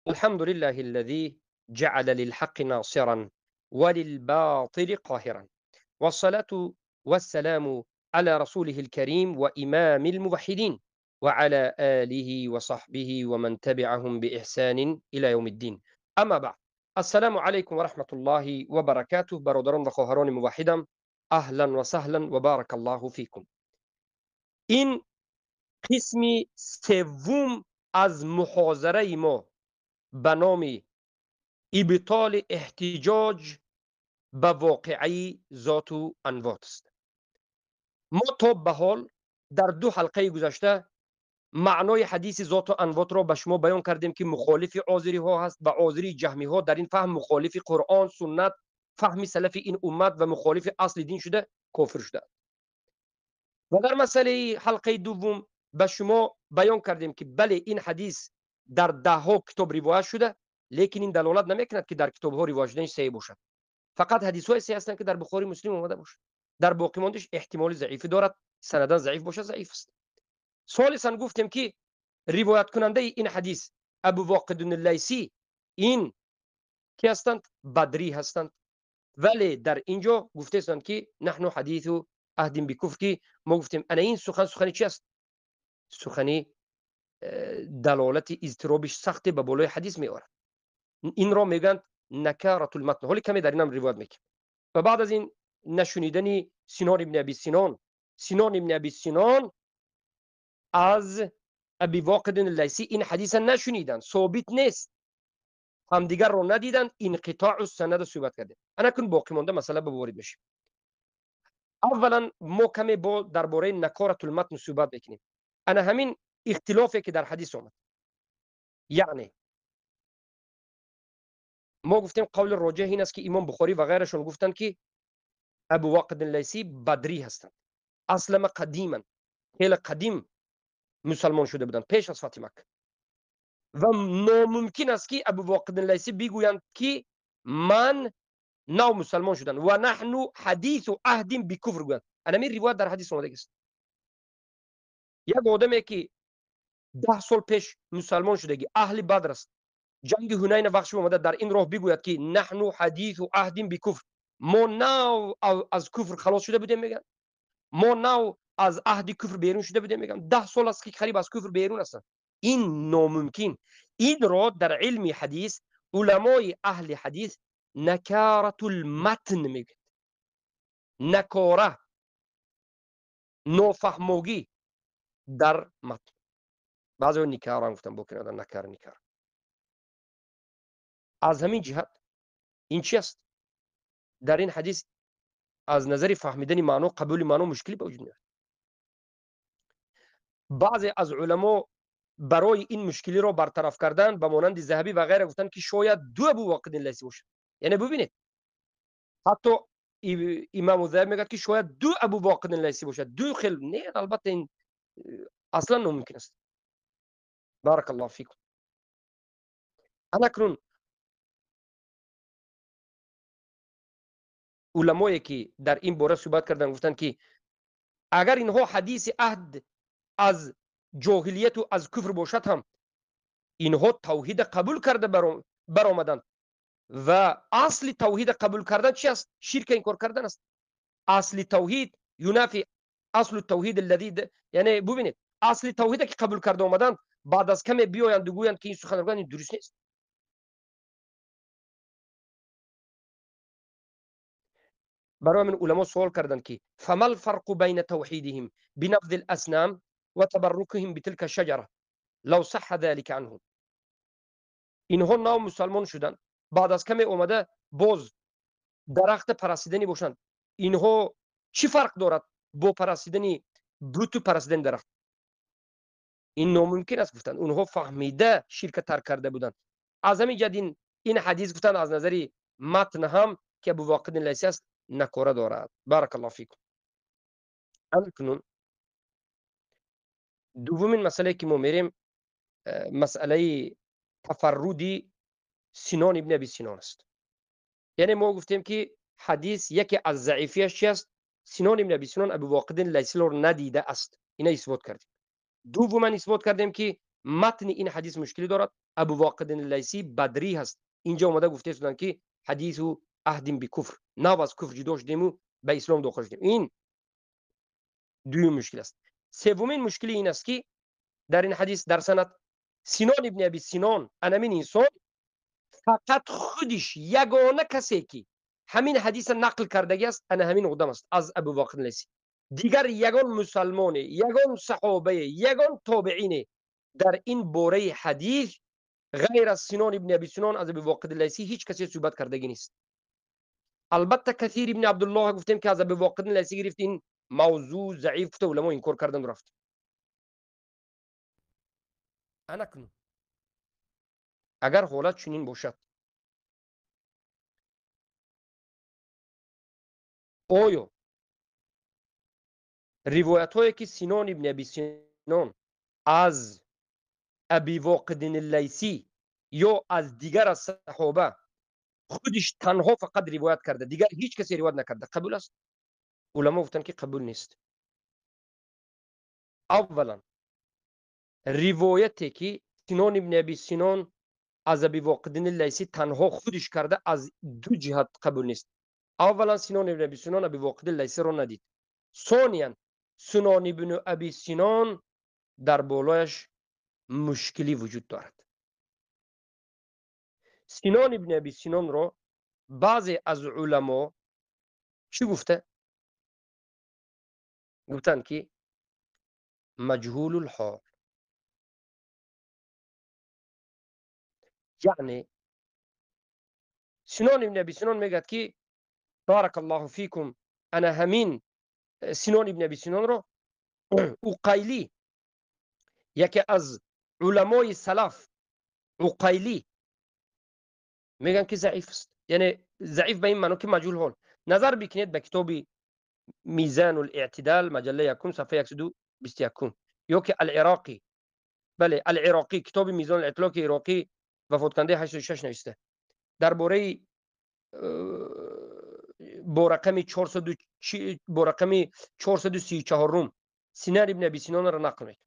الحمد لله الذي جعل للحق ناصرا وللباطل قاهرا، والصلاة والسلام على رسوله الكريم وإمام الموحدين وعلى آله وصحبه ومن تبعهم بإحسان إلى يوم الدين. أما بعد، السلام عليكم ورحمة الله وبركاته. برادران و خواهران موحدم، أهلا وسهلا وبارك الله فيكم. این قسم سوم از محاضره ما به نام ابطال احتجاج به واقعه ذات و انوات است. ما تا به حال در دو حلقه گذشته معنای حدیث ذات و انوات را به شما بیان کردیم که مخالف آذری ها هست و آذری جهمی ها در این فهم مخالف قرآن، سنت، فهم سلف این امت و مخالف اصل دین شده، کافر شده. و در مسئله حلقه دوم به شما بیان کردیم که بله این حدیث در ده ها کتاب روایت شده، لیکن این دلالت نمیکند که در کتاب ها روایت شدنش صحیح باشد. فقط حدیث های صحیح هستند که در بخاری مسلم آمده باشد، در باقی ماندش احتمال ضعیفی دارد، سندن ضعیف باشد، ضعیف است. ثالثا گفتیم که روایت کننده این حدیث ابو واقد اللیثی، این کی هستند؟ بدری هستند، ولی در اینجا گفته هستند که نحن حدیث عهد بکفر، که ما گفتیم انا این سخن سخنی چی است؟ سخنی دلالت اضطرابش سخت به بالای حدیث میآورد. این را میگن نکارة المتن. حالی کمی در اینم روایت میکنیم. و بعد از این نشنیدن سینان ابن ابی سینان، سینان ابن ابی سینان از ابی واقد اللیثی این حدیث نشنیدن، ثابت نیست، همدیگر رو ندیدن، انقطاع السند صحبت کرده. انا کن باقی مانده مسئله به وارد میشیم. اولا ما کمی با درباره نکارة المتن صحبت میکنیم. انا همین اختلافی که در حدیث آمد، یعنی ما گفتیم قول راجح این است که امام بخاری و غیرشون گفتند که ابو واقد اللیثی بدری هستند، اسلم قدیما، خیلی قدیم مسلمان شده بودند پیش از فتح مکه، و ناممکن است که ابو واقد اللیثی بگویند که من نو مسلمان شدن و نحن حدیث عهد بکفر گویند. انا این روایت در حدیث آمده است. یک آدمی که 10 سال پیش مسلمان شده، اهل بدر است، جنگ حنین وقت آمده، در این راه بگوید که نحن حدیث عهد بکفر، ما نو از کفر خلاص شده بودیم، میگن ما نو از عهد کفر بیرون شده بودیم، میگن 10 سال است که قریب از کفر بیرون هستند. این ناممکن. این را در علم حدیث علمای اهل حدیث نکارة المتن میگن، نکاره، نافهموگی در متن. بعضی نکاره گفتن بکنن نکاره نکاره. از همین جهت این چی است؟ در این حدیث از نظر فهمیدن معنا، قبول معنا مشکلی به وجود میاد. بعضی از علما برای این مشکلی را برطرف کردن به مانند ذهبی و غیره گفتن که شاید دو ابو واقد اللیثی باشه. یعنی ببینید حتی امام ذهبی میگه که شاید دو ابو واقد اللیثی باشه، دو خیل نه، البته این اصلا ناممکن است. بارک الله فیکم. اکنون علمایی که در این باره صحبت کردن گفتن که اگر اینها حدیث عهد از جاهلیت و از کفر باشد هم اینها توحید قبول کرده برآمدند و اصل توحید قبول کردن چی است؟ شرک انکار کردن است. اصل توحید ینافی اصل التوحید الذی، یعنی ببینید اصل توحید که قبول کرده آمدند، بعد از کمی بیایند و گویند که این سخن رو درست نیست. برای من علما سوال کردند که فما الفرق بین توحیدهم بنبذ الاسنام وتبركهم بتلك الشجره لو صح ذلك عنهم. اینها نو مسلمان شدند، بعد از کمی اومده باز درخت پرستیدنی باشند، اینها چی فرق دارد با پرستیدنی بت و پرستیدن درخت؟ این ناممکن است گفتند. اونها فهمیده شرک ترک کرده بودند. از همین جهت این حدیث گفتند از نظر متن هم که ابو واقد اللیثی است نکاره دارد. بارک الله فیکم. اکنون دومین مسئله که ما میریم مسئله تفردی سینان ابن ابی سینان است. یعنی ما گفتیم که حدیث یکی از ضعیفیش چی است؟ سینان ابن ابی سینان ابو واقد اللیثی را ندیده است. اینا اثبات کردیم. دوما اثبات کردیم که матни ин ҳадис мушкилӣ дорад. Абу Воқидин Лайсӣ бадрӣ ҳаст. Инҷо омада гуфта шуданд, ки ҳадису аҳдин бикуфр, нав аз куфр ҷудо шудему ба ислом дохил шудем. Ин дуюм мушкил аст. Севумин мушкили ин аст, ки дар ин ҳадис дар санад Синон ибни Аби Синон, анамин инсон фақат худиш ягона касе, ки ҳамин ҳадиса нақл кардагӣ аст, ана ҳамин одам аст аз Абу Воқид Лайсӣ. Дигар ягон мусалмоне, ягон саҳобае, ягон тобеине дар ин бораи ҳадис ғайр аз Синон ибни Аби Синон аз Абу Воқид Лайсӣ ҳеҷ касе суҳбат кардагӣ нест. Албатта, Касир ибни Абдуллоҳ гуфтем, ки аз Абу Воқид Лайсӣ гирифт, ин мавзӯъ заиф гуфта уламо инкор карданду рафт. Анакнун агар ҳолат чунин бошад, оё ривоятҳое, ки Синон ибни Аби Синон аз Аби Воқидин Лайсӣ ё аз дигар аз саҳоба худиш танҳо фақат ривоят карда, дигар ҳеҷ касе ривоят накарда, қабул аст? Уламо гуфтанд, ки қабул нест. Аввалан, ривояте, ки Синон ибни Аби Синон аз Аби Воқидини Лайсӣ танҳо худиш карда, аз ду ҷиҳат қабул нест. Аввалан, Синон ибни Аби Синон Аби Воқиди Лайсиро надид. Сониян, Синон ибни Аби Синон дар болояш мушкилӣ вуҷуд дорад. Синон ибни Аби Синонро баъзе аз уламо чӣ гуфта? Гуфтанд, ки маҷҳулулҳол, яъне Синон ибни Аби Синон мегӯяд, ки барака Аллоҳу фикум, ана ҳамин Синон ибни Аби Синонро Уқайлӣ, яке аз уламои салаф, Уқайлӣ мегӯянд, ки заиф аст, яъне заиф ба ин маъно, ки маҷҳул ҳол. Назар бикунед ба китоби Мизану лэътидал, маҷалла якум, сафҳаи 121, ё ки Алироқӣ, бале, Алироқӣ, китоби Мизон лэътидал, ки Ироқӣ вафоткунандаи 86 нависта, дар бораи бо рақами 434-ум Синан ибни Аби Синонро нақл мекунад.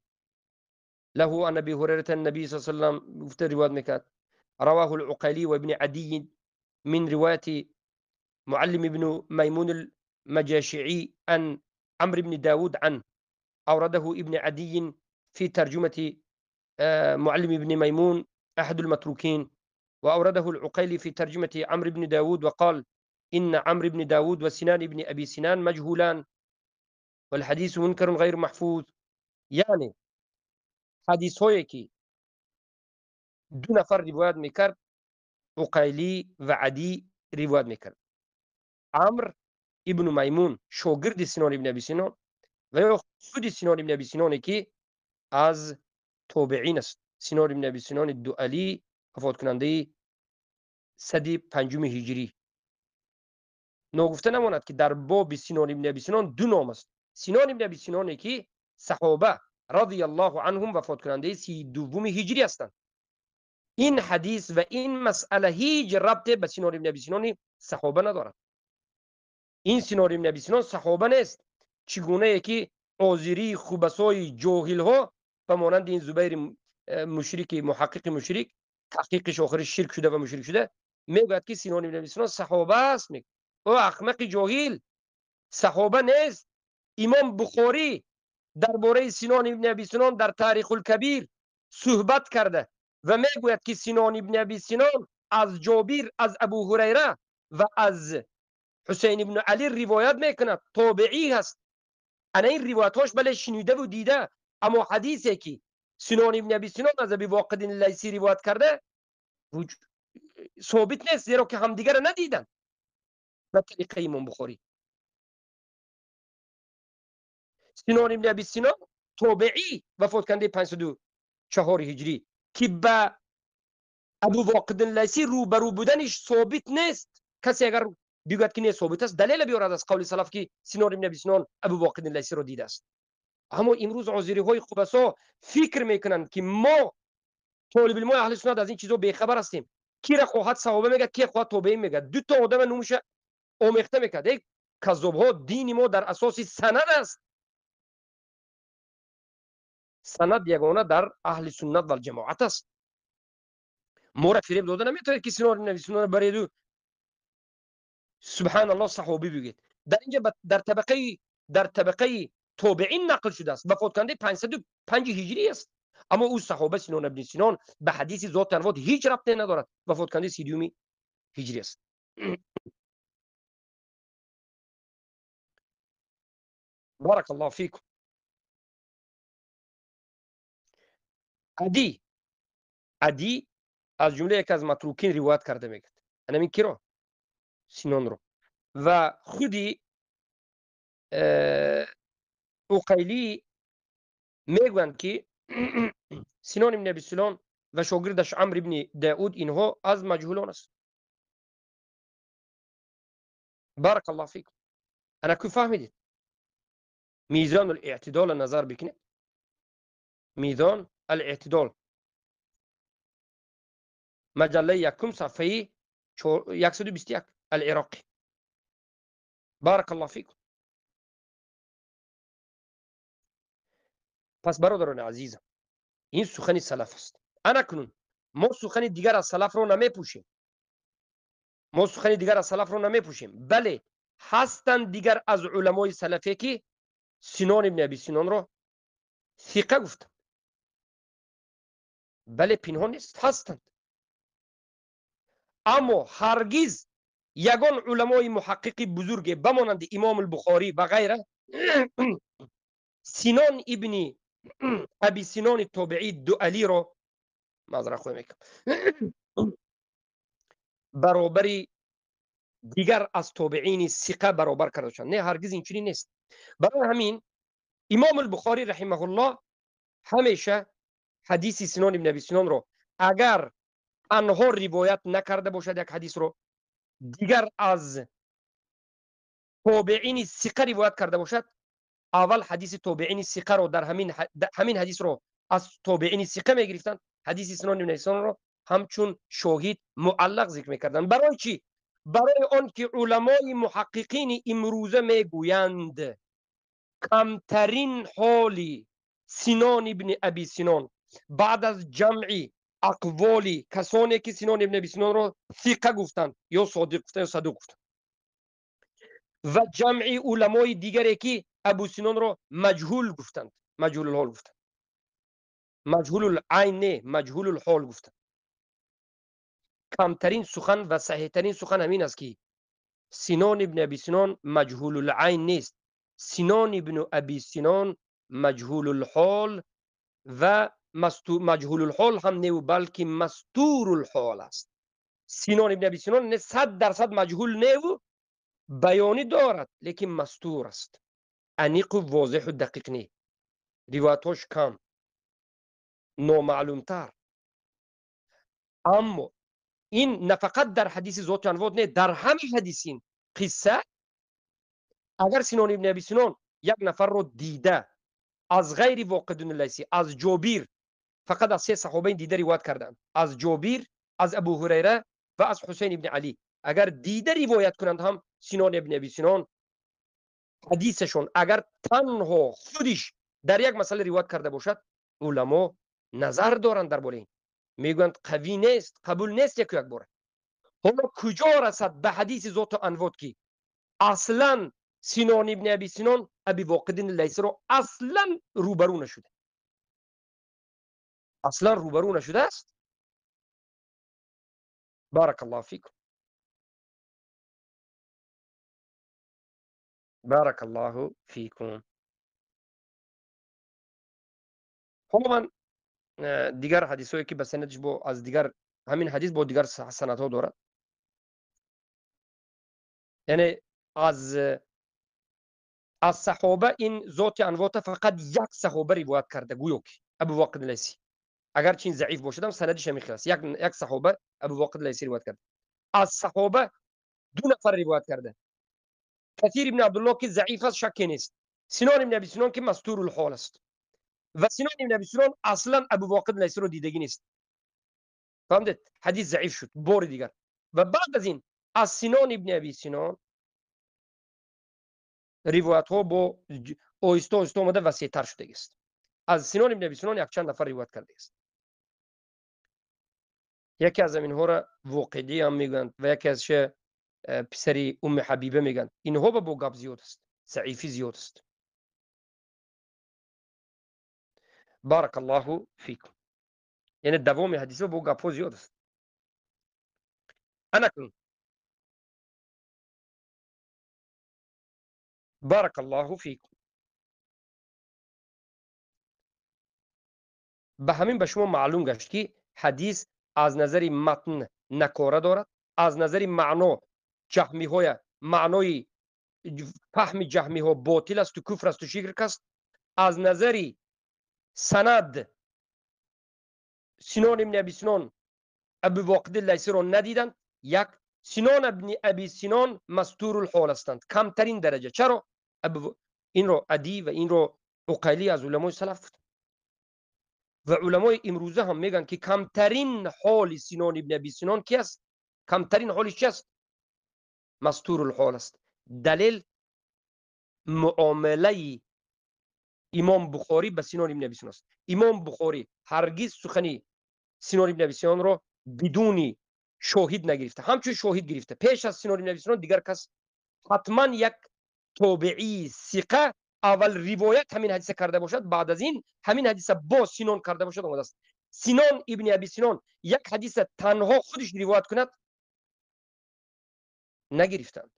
Лаҳу ан Аби Ҳурайрата наби с салам гуфта ривоят мекард. Раваху Луқайли ва ибни Адий мин ривояти Муаллим ибну Маймун المجاشعي عن عمرو بن داود عنه. أورده ابن عدي في ترجمة معلم بن ميمون أحد المتروكين، وأورده العقيلي في ترجمة عمرو بن داود، وقال: إن عمرو بن داود وسنان بن أبي سنان مجهولان، والحديث منكر غير محفوظ. یعنی حدیث هایی که دو نفر روایت میکرد، عقیلی و عدی روایت میکرد، عمرو ابن میمون شاگرد سنان ابن ابی سنان و یا خود سنان ابن ابی سنانی که از تابعین است، سنان ابن ابی سنان دوالی، وفات کننده صدی پنجم هجری. ناگفته نماند که در باب سنان ابن ابی سنان دو نام است: سنان ابن ابی سنانی که صحابه رضی الله عنهم وفات کننده 32 هجری هستند. این حدیث و این مسئله هیچ ربط به سنان ابن ابی سنان صحابه ندارد. این سنان ابن ابی سنان صحابه نیست، چگونه که آذری خوبسای جاهل ها و مانند این زبیر مشرک، محقق مشرک، تحقیقش آخرش شرک شده و مشرک شده، میگوید که سنان ابن ابی سنان صحابه است. میگه او احمق جاهل، صحابه نیست. امام بخاری درباره سنان ابن ابی سنان در تاریخ الکبیر صحبت کرده و میگوید که سنان ابن ابی سنان از جابر، از ابو هریره و از حسین ابن علی روایت میکند، تابعی هست. انا این روایتاش بله شنیده و دیده، اما حدیثی که سنان ابن ابی سنان از ابی واقد لیثی روایت کرده ثابت نیست، زیرا که همدیگر را ندیدن. به طریقه امام بخاری سنان ابن ابی سنان تابعی وفات کنده 504 هجری که به ابو واقد لیثی روبرو بودنش ثابت نیست. کسی اگر بگوید که نه ثابت است، دلیل بیارد از قول سلف که سنان ابن ابی سنان ابو واقد لیثی رو دیده است. اما امروز آذری های خبثا فکر میکنند که ما طالب علم اهل سنت از این چیزا بیخبر هستیم. کی را خواهد صحابه میگه، کی خواهد تابعین میگه، دو تا آدم نومش آمیخته میکرد. یک کذاب ها، دین ما در اساس سند است. Санад ягона дар аҳли суннат вал ҷамоат аст. Моро фиреб дода наметавонед, ки Синон ибн Аби Синонро бареду субҳаналлоҳ саҳобӣ бигӯед. Дар инҷа дар табақаи тобеин нақл шудааст. Вафоткунандаи 505 ҳиҷрӣ аст. Аммо ӯ саҳоба Синон ибн Синон ба ҳадиси зоти анвот ҳеҷ рабте надорад. Вафоткунандаи 32 ҳиҷрӣ аст. Баракаллоҳу фикум. Адӣ аз ҷумла яке аз матрукин ривоят карда мегӯяд. Ана киро? Синонро. Ва худи Уқайлӣ мегӯянд, ки Синон ибн Аби Синон ва шогирдаш Амр ибни Дауд инҳо аз маҷҳулон аст. Баракаллоҳу фикум. Ана ку фаҳмидед? Мизон ал-эътидол назар бикунед. Мизон ал-эътидол маҷаллаи якум, сафҳаи 121, ал-Ироқӣ. Баракаллоҳу фикум. Пас бародарони азизам, ин сухани салаф аст. Ана кунун мо сухани дигар аз салафро намепӯшем. Мо сухани дигар аз салафро намепӯшем. Бале, ҳастанд дигар аз уламои салафе, ки Синон ибн Аби Синонро сиқа гуфтанд. Бале, пинҳон нест, ҳастанд. Аммо ҳаргиз ягон уламои муҳаққиқи бузурге ба монанди Имом Албухорӣ ва ғайра Синон ибни Аби Синони тобеӣ Дуалиро, маъзарат хоҳӣ мекунам, баробари дигар аз тобеини сиқа баробар карда бошанд. Не, ҳаргиз инчунин нест. Барои ҳамин Имом Албухорӣ раҳимаҳуллоҳ ҳамеша ҳадиси Синон ибн Аби Синонро агар танҳо ривоят накарда бошад, як ҳадисро дигар аз тобеини сиқа ривоят карда бошад, аввал ҳадиси тобеини сиқаро дар ҳамин ҳадисро аз тобеини сиқа мегирифтанд, ҳадиси Синон ибн Аби Синонро ҳамчун шоҳид муаллақ зикр мекарданд. Барои чӣ? Барои он ки уламои муҳаққиқини имрӯза мегӯянд, камтарин ҳоли Синон ибни Аби Синон баъд аз ҷамъи ақволи касоне, ки Синон ибни Аби Синонро сиқа гуфтанд ё содиқ гуфтанд ё садуқ гуфтанд, ва ҷамъи уламои дигаре, ки Абу Синонро маҷҳул гуфтанд, маҷҳулулҳол гуфтанд, маҷҳулул айн не, маҷҳулулҳол гуфтанд, камтарин сухан ва саҳиҳтарин сухан ҳамин аст, ки Синон ибни Аби Синон маҷҳулулайн нест. Синон ибну Аби Синон маҷҳулулҳол ва маҷҳулулҳол ҳам неву, балки мастурулҳол аст. Синон ибни Аби Синон не 100% маҷҳул неву, баёнӣ дорад, лекин мастур аст, аниқу возеҳу дақиқ не, ривоятҳош кам, номаълумтар. Аммо ин на фақат дар ҳадиси зоти анвот не, дар ҳама ҳадис ин қисса. Агар Синон ибни Аби Синон як нафарро дида аз ғайри Воқидун Лайсӣ, аз Ҷобир, фақат аз се саҳобаин дида ривоят карданд, аз Ҷобир, аз Абу Ҳурайра ва аз Ҳусейн ибни Алӣ, агар дида ривоят кунанд ҳам, Синон ибни Аби Синон ҳадисашон агар танҳо худиш дар як масъала ривоят карда бошад, уламо назар доранд дар бораи ин, мегӯянд, қавӣ нест, қабул нест яку як бора. Ҳоло куҷо расад ба ҳадиси зоту анвот, ки аслан Синон ибни Аби Синон Аби Воқидин Лайсиро аслан рӯбарӯ нашуда, аслан рӯбарӯ нашудааст. Баракаллоҳу фикум, баракаллоҳу фикум. Ҳоло ман дигар ҳадисҳое, ки ба санадиш бо аз дигар ҳамин ҳадис бо дигар санадҳо дорад, яъне аз саҳоба ин зоти анвота фақат як саҳоба ривоят карда, гӯё ки Абу Воқид Лайсӣ, агарчи ин заиф бошадам, санадиш ҳамин хел аст. Як саҳоба Абу Воқид Лайсӣ ривоят карда. Аз саҳоба ду нафар ривоят карда: Касир ибн Абдуллоҳ, ки заиф аст, шакке нест, Синон ибн Аби Синон, ки мастурулҳол аст. Ва Синон ибн Аби Синон аслан Абу Воқид Лайсиро дидагӣ нест. Фаҳмдед? Ҳадис заиф шуд бори дигар. Ва баъд аз ин аз Синон ибни Аби Синон ривоятҳо бо оҳиста оҳиста омада васеътар шудагист. Аз Синон ибн Аби Синон якчанд нафар ривоят карда аст. Яке аз инҳоро Воқидӣ ҳам мегӯянд ва яке аз писари Умми Ҳабиба мегӯянд. Инҳо ба бо гап зиёд аст, заифӣ зиёд аст. Барак Аллоҳу фикум. Яъне давоми ҳадисҳо бо гапҳо зиёд аст. Анакун барак Аллоҳу фикум. Ба ҳамин ба шумо маълум гашт, ки ҳадис аз назари матн накора дорад, аз назари маъно ҷаҳмиҳоя, маънои фаҳми ҷаҳмиҳо ботил асту куфр асту ширк аст. Аз назари санад Синон ибн Аби Синон Абу Воқиди Лайсиро надиданд. Як Синон ибн Аби Синон мастурул ҳол ҳастанд, камтарин дараҷа. Чаро? Инро Адӣ ва инро Уқайлӣ аз уламои салаф гуфтанд ва уламои имрӯза ҳам мегӯянд, ки камтарин ҳоли Синон ибн Аби Синон ки аст? Камтарин ҳолиш чи аст? Мастурул ҳол аст. Далел муомилаи имом Бухорӣ ба Синон ибн Аби Синон аст. Имом Бухорӣ ҳаргиз сухани Синон ибн Аби Синонро бидуни шоҳид нагирифта, ҳамчун шоҳид гирифта. Пеш аз Синон ибн Аби Синон дигар кас ҳатман як тобеии сиқа аввал ривоят ҳамин ҳадиса карда бошад, баъд аз ин ҳамин ҳадиса бо Синон карда бошад омадааст. Синон ибни Аби Синон як ҳадиса танҳо худаш ривоят кунад нагирифтанд,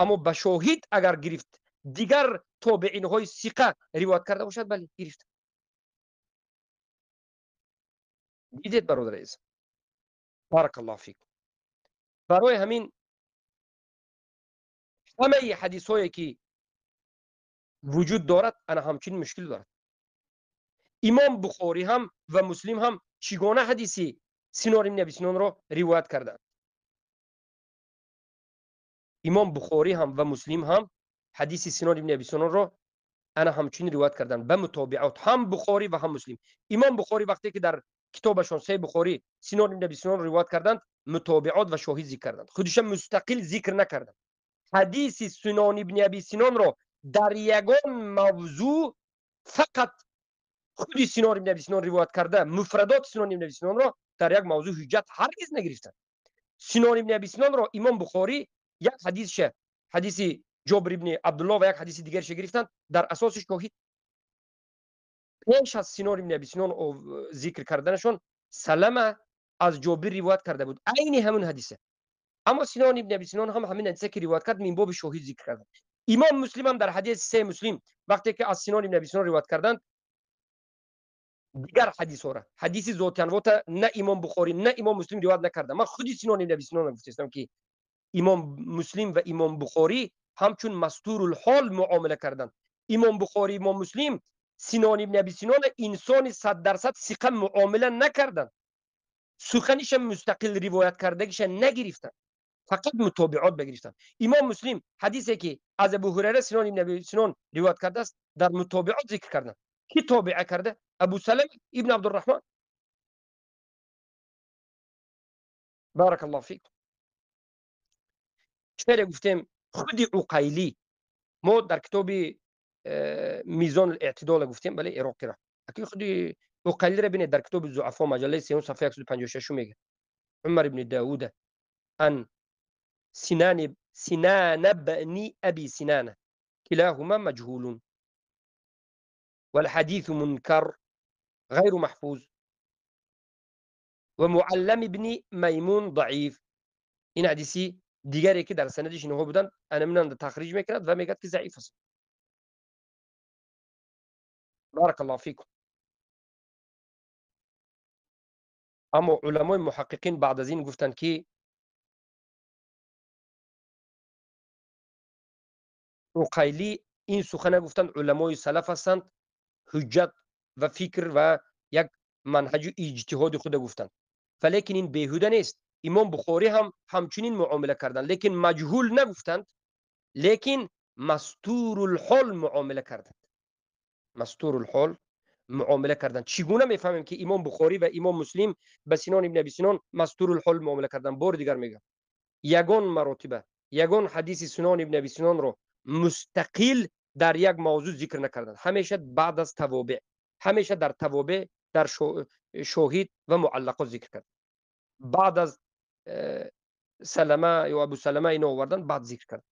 аммо ба шоҳид агар гирифт, дигар тобеинҳои сиқа ривоят карда бошад, бале, гирифт. Дидед, бародар азиз, баракаллоҳу фикум. Барои ҳамин ҳамаи ҳадисҳое ки вуҷуд дорад, ана ҳамчунин мушкил дорад. Имом Бухорӣ ҳам ва Муслим ҳам чӣ гуна ҳадиси Синон ибн Аби Синонро ривоят карданд? Имом Бухорӣ ҳам ва Муслим ҳам ҳадиси Синон ибн Аби Синонро ана ҳамчунин ривоят карданд ба мутобиат, ҳам Бухорӣ ва ҳам Муслим. Имом Бухорӣ вақте ки дар китобашон Саҳеҳи Бухорӣ Синон ибн Аби Синонро ривоят карданд, мутобиат ва шоҳид зикр карданд, худиша мустақил зикр накарданд. Ҳадиси Синон ибн Аби Синонро дар ягон мавзӯъ фақат худи Синон ибн Аби Синон ривоят карда, муфрадот Синон ибн Аби Синонро дар як мавзӯъ ҳуҷҷат ҳаргиз нагирифтанд. Синон ибн Аби Синонро имом Бухорӣ як ҳадисша, ҳадиси Ҷобир ибни Абдуллоҳ ва як ҳадиси дигарша гирифтанд дар асоси шоҳид. Пеш аз Синон ибн Аби Синон зикр карданашон Салама аз Ҷобир ривоят карда буд айни ҳамин ҳадиса, аммо Синон ибн Аби Синон ҳам ҳамин ҳадиса ки ривоят кард, мин боби шоҳид зикр карданд. Имом Муслим ҳам дар ҳадиси Саҳеҳи Муслим вақте ки аз Синон ибн Аби Синон ривоят карданд, дигар ҳадисҳоро, ҳадиси зотианвота на имом Бухорӣ, на имом Муслим ривоят накарда. Ман худи Синон ибн Аби Синонро гуфтаистам, ки имом Муслим ва имом Бухорӣ ҳамчун мастурулҳол муомила карданд. Имом Бухорӣ, имом Муслим Синон ибн Аби Синона инсони 100% сиқа муомила накарданд, суханиша мустақил ривоят кардагиша нагирифтанд, фақат мутобиот бигирифтанд. Имом Муслим ҳадисе ки аз Абу Ҳурайра Синон ибн Аби Синон ривоят кардааст, дар мутобиот зикр карданд. Ки тобиа карда? Абу Салама ибн Абдурраҳмон. Баракаллоҳу фикум. Чаро гуфтем худи Уқайлӣ? Мо дар китоби Мизон эътидола гуфтем, бале, ироқира. Аки худи Уқайлиро бинед, дар китоби Зуафо, маҷаллаи сеюм, сафҳаи 156 мегӯяд: Умар ибни Давуда ан Синана бни Аби Синана килаҳума маҷҳулун والحديث منكر غير محفوظ ومعلم ابن ميمون ضعيف. این حدیثی دیگری که در سندش اینها بودن، انا منان تخریج میکرد و میگد که ضعیف است. بارک الله فیکم. اما علمای محققین بعد از این گفتند که عقیلی این سخن گفتند علمای سلف هستند، حجت و فکر و یک منهج اجتهاد خود گفتند، ولیکن این بیهوده نیست. امام بخاری هم همچنین معامله کردند، لیکن مجهول نگفتند، لیکن مستور الحال معامله کردند. مستور الحال معامله کردند. چگونه میفهمیم که امام بخاری و امام مسلم به سینان ابن ابی سینان مستور الحال معامله کردند؟ بار دیگر میگم، یگان مراتبه یگان حدیث سنان ابن ابی سینان رو مستقل در یک موضوع ذکر نکردند، همیشه بعد از توابع. ҳамеша дар тавобеъ, дар шоҳид ва муаллақот зикр кард. Баъд аз Салама ё Абу Салама ино овардан, баъд зикр кард.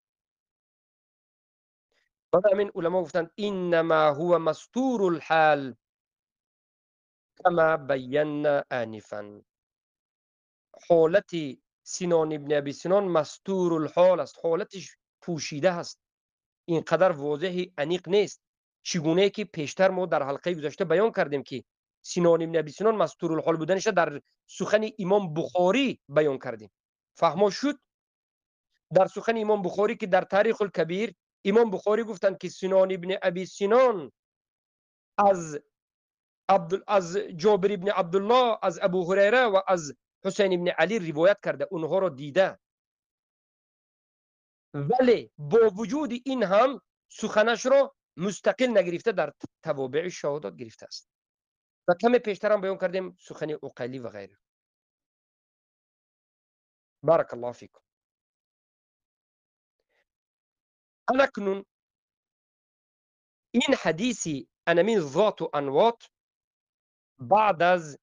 Баъд ҳамин уламо гуфтанд: иннама ҳува мастурул ҳол кама байянна анифан. Ҳолати Синон ибн Аби Синон мастурул ҳол аст, ҳолатиш пӯшида аст, ин қадар возеҳи аниқ нест. Чӣ гунае ки пештар мо дар ҳалқаи гузашта баён кардем, ки Синон ибн Аби Синон мастурул ҳол буданиша дар сухани Имом Бухорӣ баён кардем. Фаҳмо шуд? Дар сухани Имом Бухорӣ, ки дар Таърихул Кабир Имом Бухорӣ гуфтанд, ки Синон ибн Аби Синон аз Ҷобир ибн Абдуллоҳ, аз Абу Ҳурайра ва аз Ҳусайн ибн Алӣ ривоят карда, онҳоро дида. Вале бо вуҷуди ин ҳам суханашро мустақил нагирифта, дар тавобеи шаҳодат гирифтааст. Ва каме пештарам баён кардем сухани Уқайлӣ ва ғайра. Баракаллоҳу фикум. Анакнун ин ҳадиси анамин зоту анвот баъд аз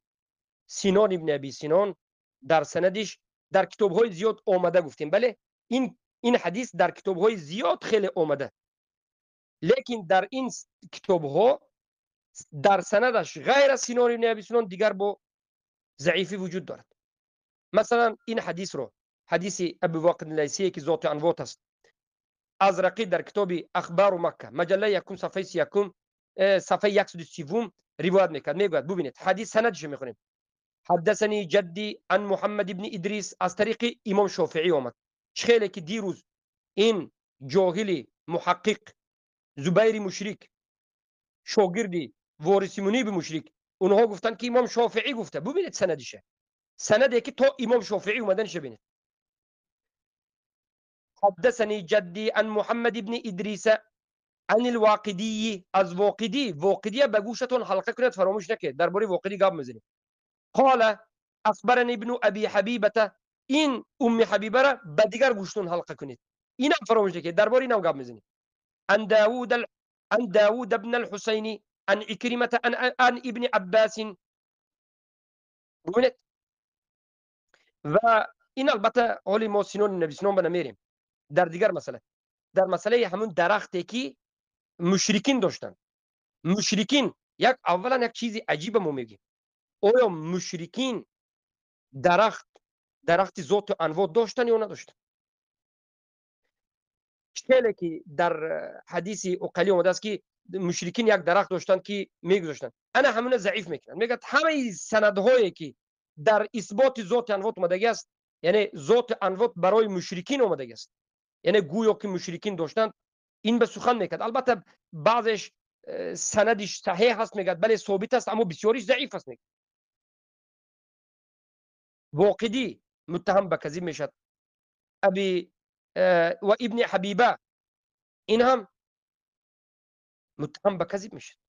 Синон ибн Аби Синон дар санадиш дар китобҳои зиёд омада гуфтем. Бале, ин ҳадис дар китобҳои зиёд хеле омада, лекин дар ин китобҳо дар санадаш ғайр аз Синон ибн Аби Синон дигар бо заифӣ вуҷуд дорад. Масалан, ин ҳадисро, ҳадиси Абу Воқид Лайсие, ки зоти анвот аст, Азрақӣ дар китоби Ахбару Макка, маҷаллаи якум, сафҳаи сиякум, сафҳаи 130 ривоят мекард. Мегӯяд, бубинед, ҳадис санадашо мехонем. ҳаддасани ҷадди ан Муҳаммад ибни Идрис, аз тариқи Имом Шофиӣ омад. Чӣ хеле ки дирӯз ин ҷоҳили муҳаққиқ Зубайри мушрик, шогирди вориси Муниби мушрик, онҳо гуфтанд, ки Имом Шофиӣ гуфта. Бубинед санадиша, санаде ки то Имом Шофиӣ омаданиша бинед. ҳаддасани ҷадди ан Муҳаммад ибни Идриса ан алвоқидии, аз Воқидӣ. Воқидия ба гӯшатон ҳалқа кунед, фаромӯш накунед, дар бораи Воқидӣ гап мезанем. Қола ахбарани ибну Аби Ҳабибата, ин Умми Ҳабибара ба дигар гӯштон ҳалқа кунед, инам фаромӯш накунед, дар бораи инам гап мезанем. Ан Давуд ибн алҳусайни ан Икримата ан Ибни Аббасин. Бубинед, ва ин албатта ҳоли мо Синони Наби Синон ба намерем. Дар дигар масъала, дар масъалаи ҳамун дарахте ки мушрикин доштанд. Мушрикин як, аввалан як чизи аҷиба мо мегӯем: оё мушрикин дарахти зоту анвот доштанд ё надоштанд? Хеле ки дар ҳадиси Уқалӣ омадааст, ки мушрикин як дарахт доштанд, ки мегузоштанд, ана ҳамуна заиф мекунанд. Мегӯяд, ҳамаи санадҳое ки дар исботи зоти анвот омадагӣ аст, яъне зоти анвот барои мушрикин омадагӣ аст, яъне гӯё ки мушрикин доштанд, ин ба сухан мекард. Албатта, баъзеш санадиш саҳеҳ аст, мегӯяд, бале, собит аст, аммо бисёриш заиф аст, мегӯяд. Воқидӣ муттаҳам ба казиб мешавад. Аби ва Ибни Ҳабиба, ин ҳам муттаҳам ба казиб мешавад.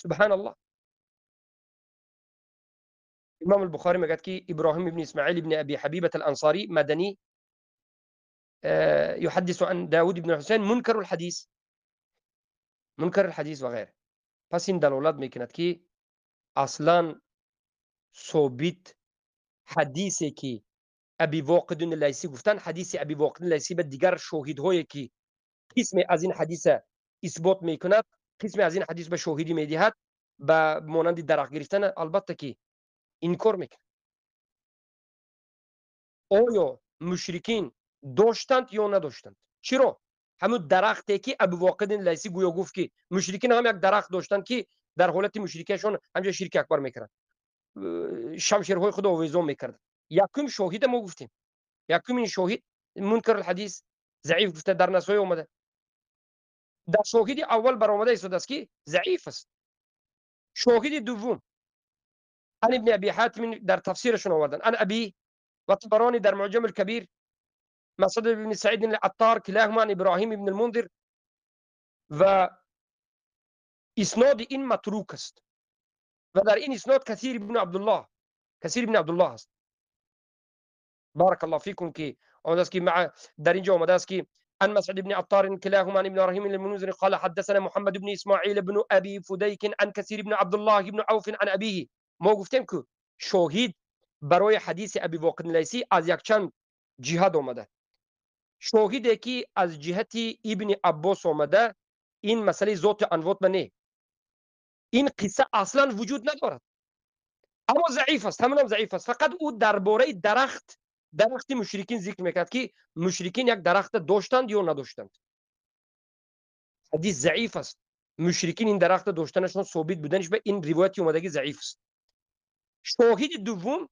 Субҳаналлоҳ. Имом Албухорӣ мегӯяд, ки Иброҳим ибни Исмаил ибни Аби Ҳабибат Алансорӣ маданӣ يحدث عن داود بن حسین منکر الحدیث، منکر الحدیث و غیره. پس این دلالت میکند که اصلا ثابت حدیثی که ابی واقد لیسی گفتن، حدیث ابی واقد لیسی به دیگر شاهدهایی که قسم از این حدیث اثبات میکند، قسم از این حدیث به شاهدی میدهد، به مانند درخت گرفتن، البته که انکار میکند. آیا مشرکین доштанд ё надоштанд? Чиро? Ҳамун дарахте ки Абу Воқид Лайсӣ гӯё гуфт, ки мушрикин ҳам як дарахт доштанд, ки дар ҳолати мушрикияшон ҳамҷо ширки акбар мекарданд, шамшерҳои худо овезон мекарданд. Якум шоҳида мо гуфтем, якумин шоҳид мункар алҳадис, заиф гуфта дар Насоӣ омада. Дар шоҳиди аввал баромада истодааст, ки заиф аст. Шоҳиди дуввум ан Ибни Аби Ҳатим дар тафсирашон овардан, ан Аби ва Табарони дар Муҷам алкабир, مسعود بن سعيد العطار، كلاهما عن ابراهيم بن المنذر. و اسناد این متروک است و در این اسناد کثیر بن عبدالله، کثیر بن عبدالله است. بارک الله فیکم، که آمده است که مع در اینجا آمده است که عن مسعود بن عطار كلاهما عن ابن إبراهيم المنذر قال حدثنا محمد بن إسماعيل بن أبي فديك عن كثير بن عبد الله بن عوف عن أبيه. ما گفتیم که شاهد برای حدیث ابی واقد لیثی از یک چند جهت آمده. شاهدی که از جهت ابن عباس آمده، این مسئله ذات انوات نه، این قصه اصلا وجود ندارد، اما ضعیف است، همون هم ضعیف است. فقط او درباره درخت مشرکین ذکر میکرد که مشرکین یک درخت داشتند یا نداشتند. حدیث ضعیف است، مشرکین این درخت داشتنشون ثابت بودنش به این روایت اومدگی ضعیف است. شاهد دوم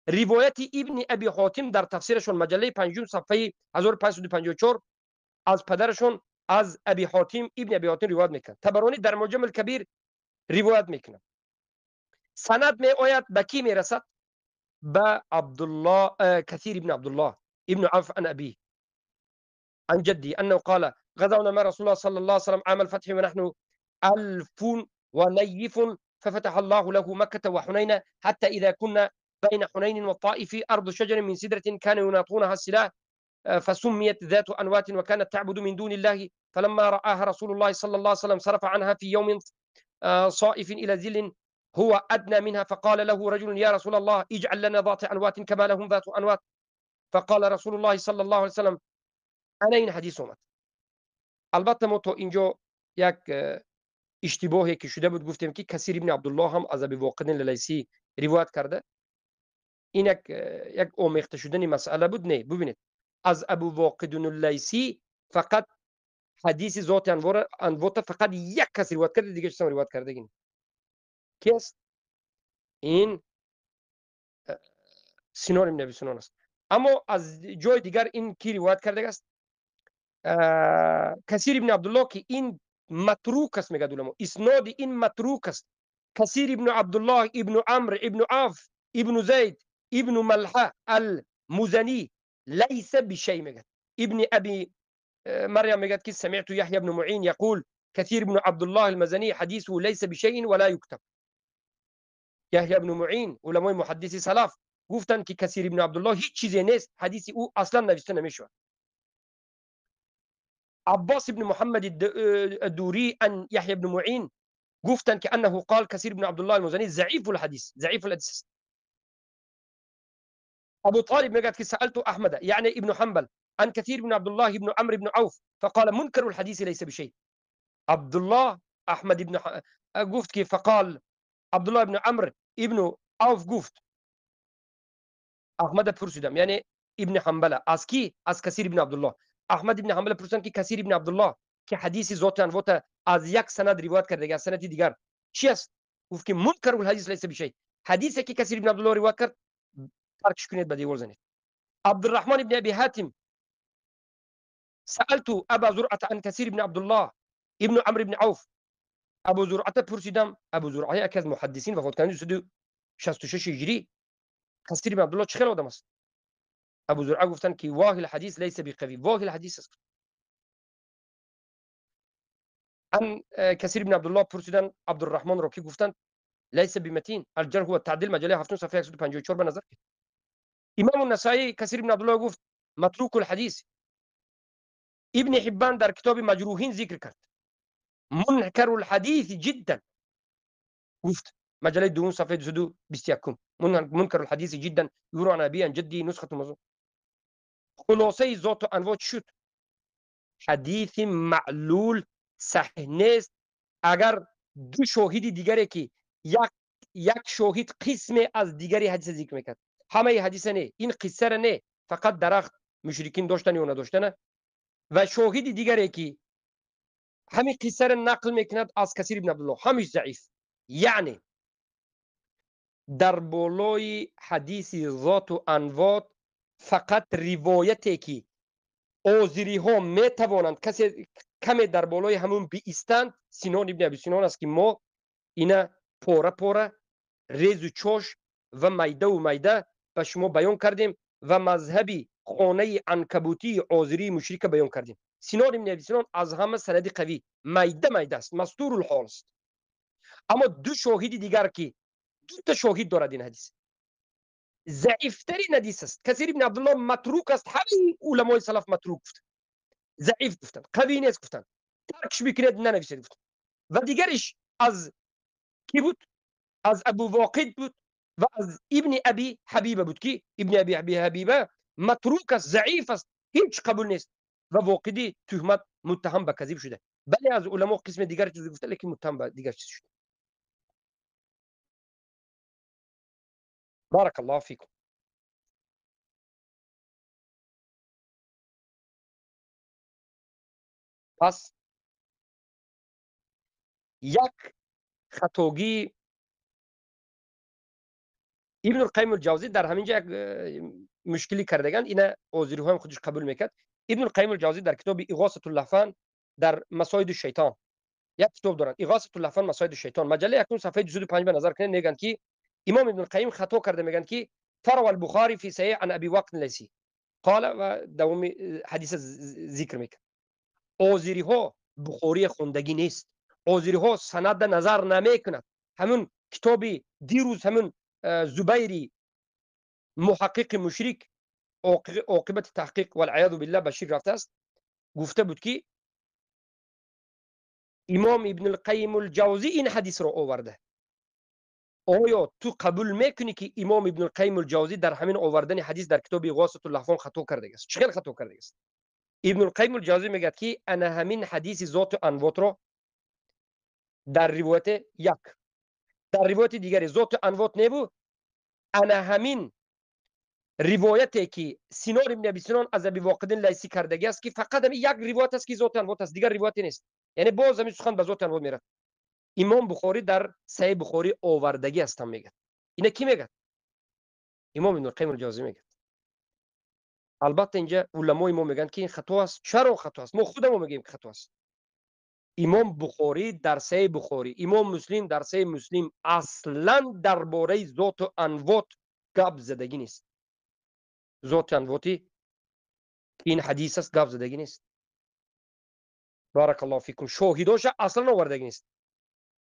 روایت ابن ابی حاتم در تفسیرشون مجله 5 صفحه 1554 از پدرشون از ابی حاتم ابن ابی حاتم روایت میکنه. طبرانی در معجم الکبیر روایت میکنه. سند می آید به کی میرسد؟ به عبدالله كثير بن عبد الله ابن عوف عن أبيه عن جدي أنه قال غزونا مع رسول الله صلى الله عليه وسلم عام الفتح ونحن 1000 ونيف، ففتح الله له مكة وحنين حتى إذا كنا بين حنين والطائف أرض شجر من سدرة كانوا يناطونها السلاح فسميت ذات أنوات وكانت تعبد من دون الله، فلما رآها رسول الله صلى الله عليه وسلم صرف عنها في يوم صائف إلى ذل هو أدنى منها، فقال له رجل يا رسول الله اجعل لنا ذات أنوات كما لهم ذات أنوات، فقال رسول الله صلى الله عليه وسلم. أنا این حدیث اومد. البته ما تا اینجا یک اشتباهی که شده بود گفتیم که کثیر ابن عبدالله هم از ابی واقد لیثی روایت کرده. این یک آمیخته شدن مسئله بود. نه، ببینید از ابو واقد لیثی فقط حدیث ذات انوات فقط یک کس روایت کرده، دیگه چیزی روایت کرده این کی است؟ این سنان ابن ابی سنان است. اما از جای دیگر این کی روایت کرده است؟ کثیر ابن عبدالله که این متروک است، میگه علما اسناد این متروک است. کثیر ابن عبدالله ابن عمرو ابن عوف ابن زید ابن ملحه المزنی لیس بشیء میگه. ابن ابی مريم میگه که سمعت یحیی بن معین یقول كثير بن عبد الله المزني حديثه ليس بشيء ولا يكتب. یحیی بن معین علمای محدث سلف گفتند که کثیر ابن عبدالله هیچ چیزی نیست، حدیث او اصلا نوشته نمیشود. عباس ابن محمد الدوري عن يحيى بن معين گفتند که انه قال كثير بن عبد الله المزني ضعيف الحديث، ضعيف الحديث. ابو طالب میگه که سألت احمد يعني ابن حنبل عن كثير بن عبد الله بن عمرو بن عوف فقال منكر الحديث ليس بشيء. عبد الله احمد ابن گفت که فقال عبد الله ابن عمرو ابن عوف گفت احمد پرسیدم، یعنی ابن حنبل از کی؟ از کثیر ابن عبدالله. احمد ابن حنبل پرسیدم که کثیر ابن عبدالله که حدیث ذات انوات از یک سند روایت کرده از سند دیگر چی است؟ گفت که منکر الحدیث لیس بشیء. حدیثی که کثیر ابن عبدالله روایت کرد ترکش کنید، به دیوار زنید. عبدالرحمن ابن ابی حاتم سألت ابا زرعه عن کثیر ابن عبدالله ابن عمرو ابن عوف. ابو زرعه پرسیدم، ابو زرعه یکی از محدثین وفات کرده 266 هجری، کثیر ابن عبدالله چه خیلی آدم است؟ ابو زرعه گفتن که واهی الحدیث لیس بقوی، واهی الحدیث است. عن کثیر ابن عبدالله پرسیدن عبدالرحمن را که گفتن لیس بمتین، الجرح و التعدیل مجله 7 صفحه 154 به نظر. امام النسائی کثیر ابن عبدالله گفت متروک الحدیث. ابن حبان در کتاب مجروحین ذکر کرد منکر الحدیث جدا، گفت مجله دوم صفحه 221 منکر الحدیث جدا یورو عن ابی عن جدی نسخه مزون. خلاصه ذات و انواع شد حدیث معلول صحیح نیست. اگر دو شاهد دیگری که یک شاهد قسم از دیگری حدیث ذکر میکرد، همه حدیث نه، این قصه را نه، فقط درخت مشرکین داشتن یا نداشتن، و شاهد دیگری که همین قصه را نقل میکند از کثیر ابن عبدالله همیش ضعیف. یعنی در بالای حدیث ذات و انوات فقط روایتی که آذری ها میتوانند کسی کمی در بالای همون بیستند سینان ابن ابی سینان است که ما اینا پاره پاره ریز و چاش و میده و میده به شما بیان کردیم و مذهبی خانه عنکبوتی آذری مشرک بیان کردیم. سینان ابن ابی سینان از همه سند قوی میده میده است، مستور الحال است. اما دو شاهد دیگر که دو تا شاهد دارد این حدیث ضعیفترین حدیث است. کثیر ابن عبدالله متروک است، همه علمای سلف متروک گفت. ضعیف گفتن، قوی نیست گفتن، ترکش بکنید ننویسید گفتن. و دیگرش از کی بود؟ از ابو واقد بود و از ابن ابی حبیبه بود که ابن ابی حبیبه متروک است، ضعیف است، هیچ قبول نیست و واقدی تهمت متهم به کذب شده. بله از علما قسم دیگر چیز گفته، لیکن متهم به دیگر چیز شده. بارک الله فیکم. پس یک خطاگی ابن القیم الجوزی در همینجا یک مشکلی کردگان، اینا آذری هم خودش قبول میکرد. ابن القیم الجوزی در کتاب اغاثة اللهفان در مصاید الشیطان یک کتاب دارند، اغاثة اللهفان مصاید الشیطان، مجله یکم صفحه 205 به نظر کنید، میگن که امام ابن القیم خطا کرده، میگن که فروى البخاری فی صحیح عن ابی وقد اللیثی قال و دوم حدیث ذکر میکنه. آذری ها بخاری خوندگی نیست، آذری ها سند نظر نمیکند. همون کتاب دیروز همون زبیری محقق مشرک عاقبت تحقیق والعیاذ بالله به شرک رفته است، گفته بود که امام ابن القیم الجوزی این حدیث را آورده. آیا تو قبول میکنی که امام ابن القیم الجوزی در همین آوردن حدیث در کتاب اغاثة اللهفان خطا کرده است؟ چقدر خطا کرده است؟ ابن القیم الجوزی میگه که انا همین حدیث ذات انوات را در روایت یک، در روایت دیگری ذات انوات نبود، انا همین روایتی که سینان ابن ابی سینان از ابی واقد لیثی کردگی است که فقط همین یک روایت است که ذات انوات است، دیگر روایتی نیست. یعنی باز همین سخن به ذات انوات میره. امام بخاری در صحیح بخاری آوردگی است میگه. اینا کی میگه؟ امام ابن القیم الجوزی میگه. البته اینجا علمای ما میگن که این خطا است. چرا خطا است؟ ما خودمون میگیم که خطا است. امام بخاری در صحیح بخاری، امام مسلم در صحیح مسلم اصلا درباره ذات و انوات گپ زدگی نیست. ذات انواتی این حدیث است، گپ زدگی نیست. بارک الله فیکم. شاهداش اصلا آوردگی نیست.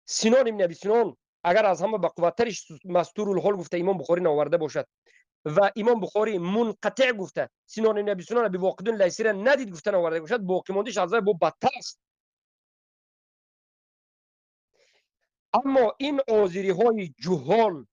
سینان ابن ابی سینان اگر از همه با قوت‌ترش مستور الحال گفته امام بخاری نآورده باشد و امام بخاری منقطع گفته سینان ابن ابی سینان ابی واقد لیثی را ندید گفته نآورده باشد، باقی ماندهش از با بدتر است. اما این آذری های جهال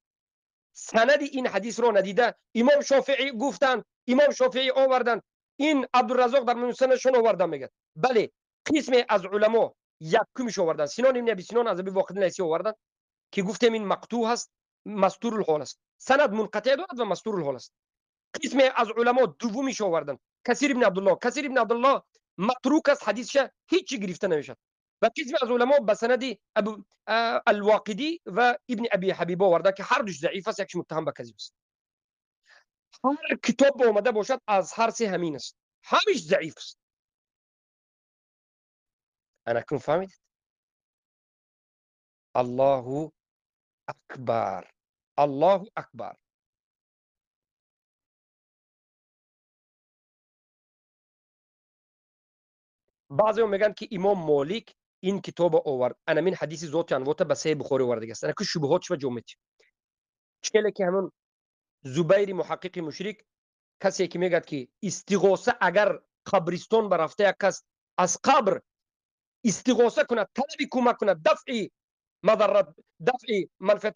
سند این حدیث را ندیده، امام شافعی گفتند، امام شافعی آوردند، این عبدالرزاق در مسندشون آوردن میگه. بله قسم از علما یکمش آوردن، سینان ابن ابی سینان از ابی واقد لیثی آوردن که گفتیم این مقطوع هست، مستور الحال است، سند منقطع دارد و مستور الحال است. قسم از علما دومیش آوردن، کثیر ابن عبدالله، کثیر ابن عبدالله متروک است، حدیثش هیچ گرفته نمیشد. و قسم از علما به سند ابو الواقدی و ابن ابی حبیبه آورده که هر دوش ضعیف است، یکش متهم به کذب است. هر کتاب آمده باشد از هر سه همین است، همیش ضعیف است. انا کن فهمیدید؟ الله اکبر، الله اکبر. بعضی میگن که امام مالک این کتاب آورد، انا من حدیث ذات انوات به صحیح بخاری آورده است. انا که شبهات شو جمعت چه که همون زبیر محقق مشرک کسی که میگه که استغاثه اگر قبرستان برفته یک کس از قبر استغاثه کند، طلب کمک کند، دفع مضرت، دفع منفعت،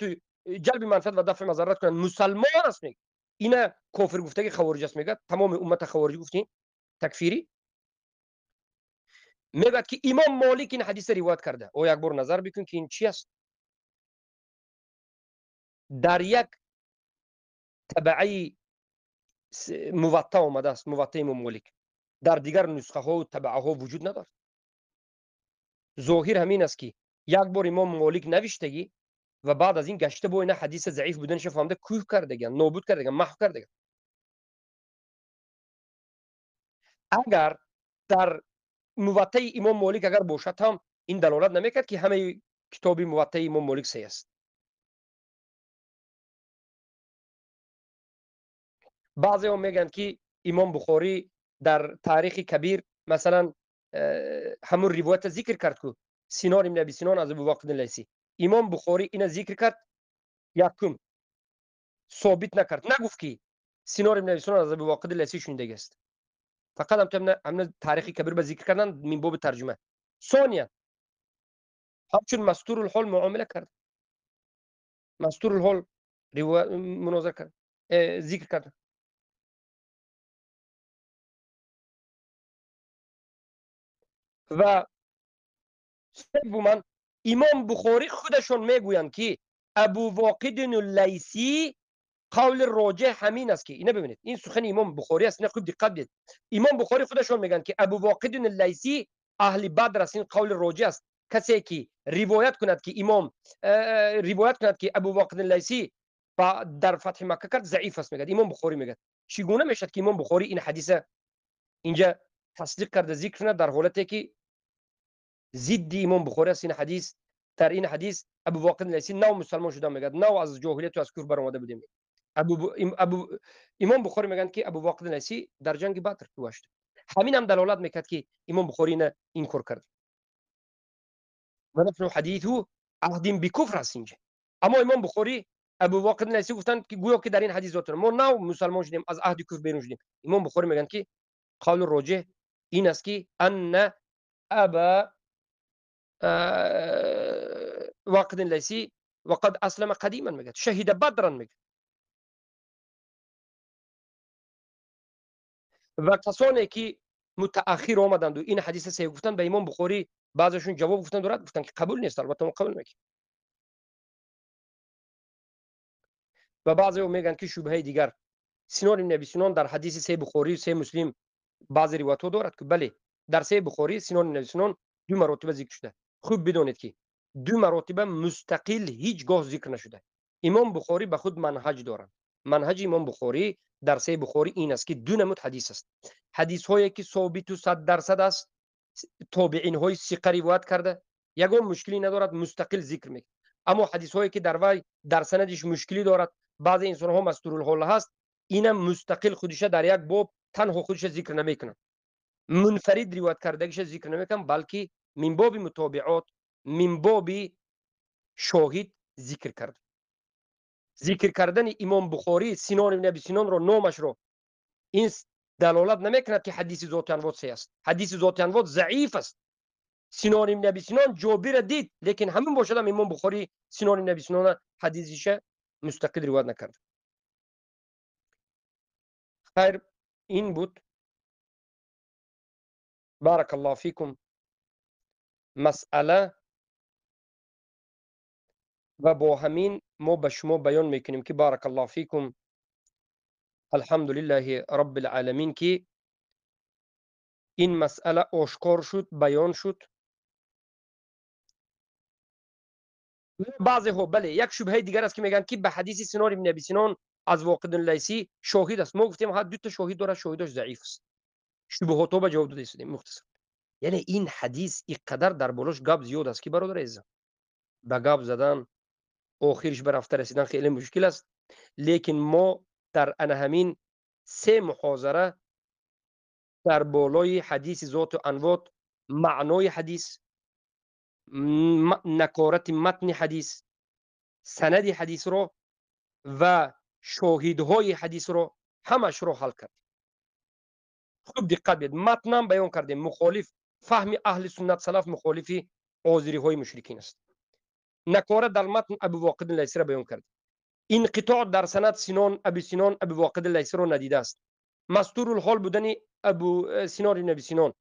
جلب منفعت و دفع مضرت کند، مسلمان است. میگه اینا کافر گفتگی خوارج است، میگه تمام امت خوارج گفتیم تکفیری. میگه که امام مالک این حدیث روایت کرده. او یک بار نظر بکن که این چی است. در یک تبعی موطا آمده است، موطا امام مالک، در دیگر نسخه ها و تبعه ها وجود ندارد. ظاهر همین است که یک بار امام مالک نوشتگی و بعد از این گشته با اینا حدیث ضعیف بودنش فهمده کوه کردگی، نابود کردگی، محو کردگی. اگر در موطا امام مالک اگر باشد هم این دلالت نمیکرد که همه کتاب موطا امام مالک صحیح است. بعضی هم میگن که امام بخاری در تاریخ کبیر مثلا همون روایت ذکر کرد که سینان ابن ابی سینان از ابو واقد لیثی، امام بخاری اینا ذکر کرد، یکم ثابت نکرد، نگفت که سینان ابن ابی سینان از ابو واقد لیثی شنیده است. فقط هم تاریخی کبیر به ذکر کردن من باب ترجمه. ثانیا همچون مستور الحال معامله کرد، مستور الحال مناظره کرد، ذکر کرد. و سوما امام بخاری خودشون میگویند که ابو واقد اللیثی قول راجح همین است که اینا ببینید، این سخن امام بخاری است، نه خوب دقت بدید. امام بخاری خودشون میگن که ابو واقد اللیثی اهل بدر است، این قول راجح است. کسی که روایت کند که امام روایت کند که ابو واقد اللیثی در فتح مکه کرد ضعیف است، میگه امام بخاری. میگه چگونه میشد که امام بخاری این حدیث اینجا تصدیق کرده ذکر کنه در حالتی که ضد امام بخاری است؟ این حدیث، در این حدیث ابو واقد اللیثی نو مسلمان شده، میگه نو از جاهلیت و از کفر برآمده بودیم. ابو امام بخاری میگن که ابو واقد اللیثی در جنگ بدر کشته. همین هم دلالت میکرد که امام بخاری نه این کار کرد. و نحن حدیث عهد بکفر است اینجا. اما امام بخاری ابو واقد اللیثی گفتند که گویا که در این حدیث ذات ما نو مسلمان شدیم، از عهد کفر بیرون شدیم. امام بخاری میگن که قول راجح این است که ان ابا واقد اللیثی وقد اسلم قدیما، میگه شهید بدرا میگه. و کسانی که متأخر آمدند و این حدیث سه گفتند به امام بخاری، بعضیشون جواب گفتند و رد گفتند که قبول نیست، البته ما قبول نمیکنیم. و بعضی میگن که شبهه دیگر سنان ابن ابی سنان در حدیث سه بخاری و سه مسلم بعضی روایت ها دارد که بله در سه بخاری سنان ابن ابی سنان دو مرتبه ذکر شده. خوب بدانید که دو مرتبه مستقل هیچگاه ذکر نشده. امام بخاری به خود منهج دارند. منهج امام بخاری در سه بخاری این است که دو نمود حدیث است. حدیث هایی که ثابت و 100% است، تابعین های ثقه روایت کرده، یگان مشکلی ندارد، مستقل ذکر میکنه. اما حدیث هایی که در وی در سندش مشکلی دارد، بعضی انسان ها مستور الحال هست، اینم مستقل خودش در یک باب تنها خودش ذکر نمیکنه، منفرد روایت کردگیش ذکر نمیکنه، بلکه من باب متابعات، من باب شاهد ذکر کرد. ذکر کردن امام بخاری سنان ابن ابی سنان رو، نامش رو، این دلالت نمیکند که حدیث ذات انواد صحیح است. حدیث ذات انواد ضعیف است. سنان ابن ابی سنان جابر دید، لیکن همین باشد هم امام بخاری سنان ابن ابی سنان حدیثش مستقل روایت نکرد. خیر، این بود. بارک الله فیکم. مسئله و با همین ما به شما بیان میکنیم که بارک الله فیکم، الحمدلله رب العالمین، که این مسئله آشکار شد، بیان شد. بعضی ها بله یک شبهه دیگر است که میگن که به حدیث سنان ابن ابی سنان از واقد اللیثی شاهد است. ما گفتیم ها دو تا شاهد داره، شاهدش ضعیف است. شبهات به جواب داده ایستادیم مختصر. یعنی این حدیث اینقدر در بالاش گپ زیاد است که برادر عزیزم به گپ زدن آخرش به رفته رسیدن خیلی مشکل است. لیکن ما در ان همین سه محاضره در بالای حدیث ذات و انوات، معنای حدیث، نکارت متن حدیث، سند حدیث رو و شاهدهای حدیث رو همش رو حل کردیم. خوب دقت بدید، متنم بیان کردیم. مخالف فهم اهل سنت سلف مخالف آذری های مشرکین است. نکاره در متن ابو واقد اللیثی را بیان کرد. انقطاع در سند سنان ابی سنان ابو واقد اللیثی را ندیده است. مستور الحال بودن ابو سنان ابن ابی سنان،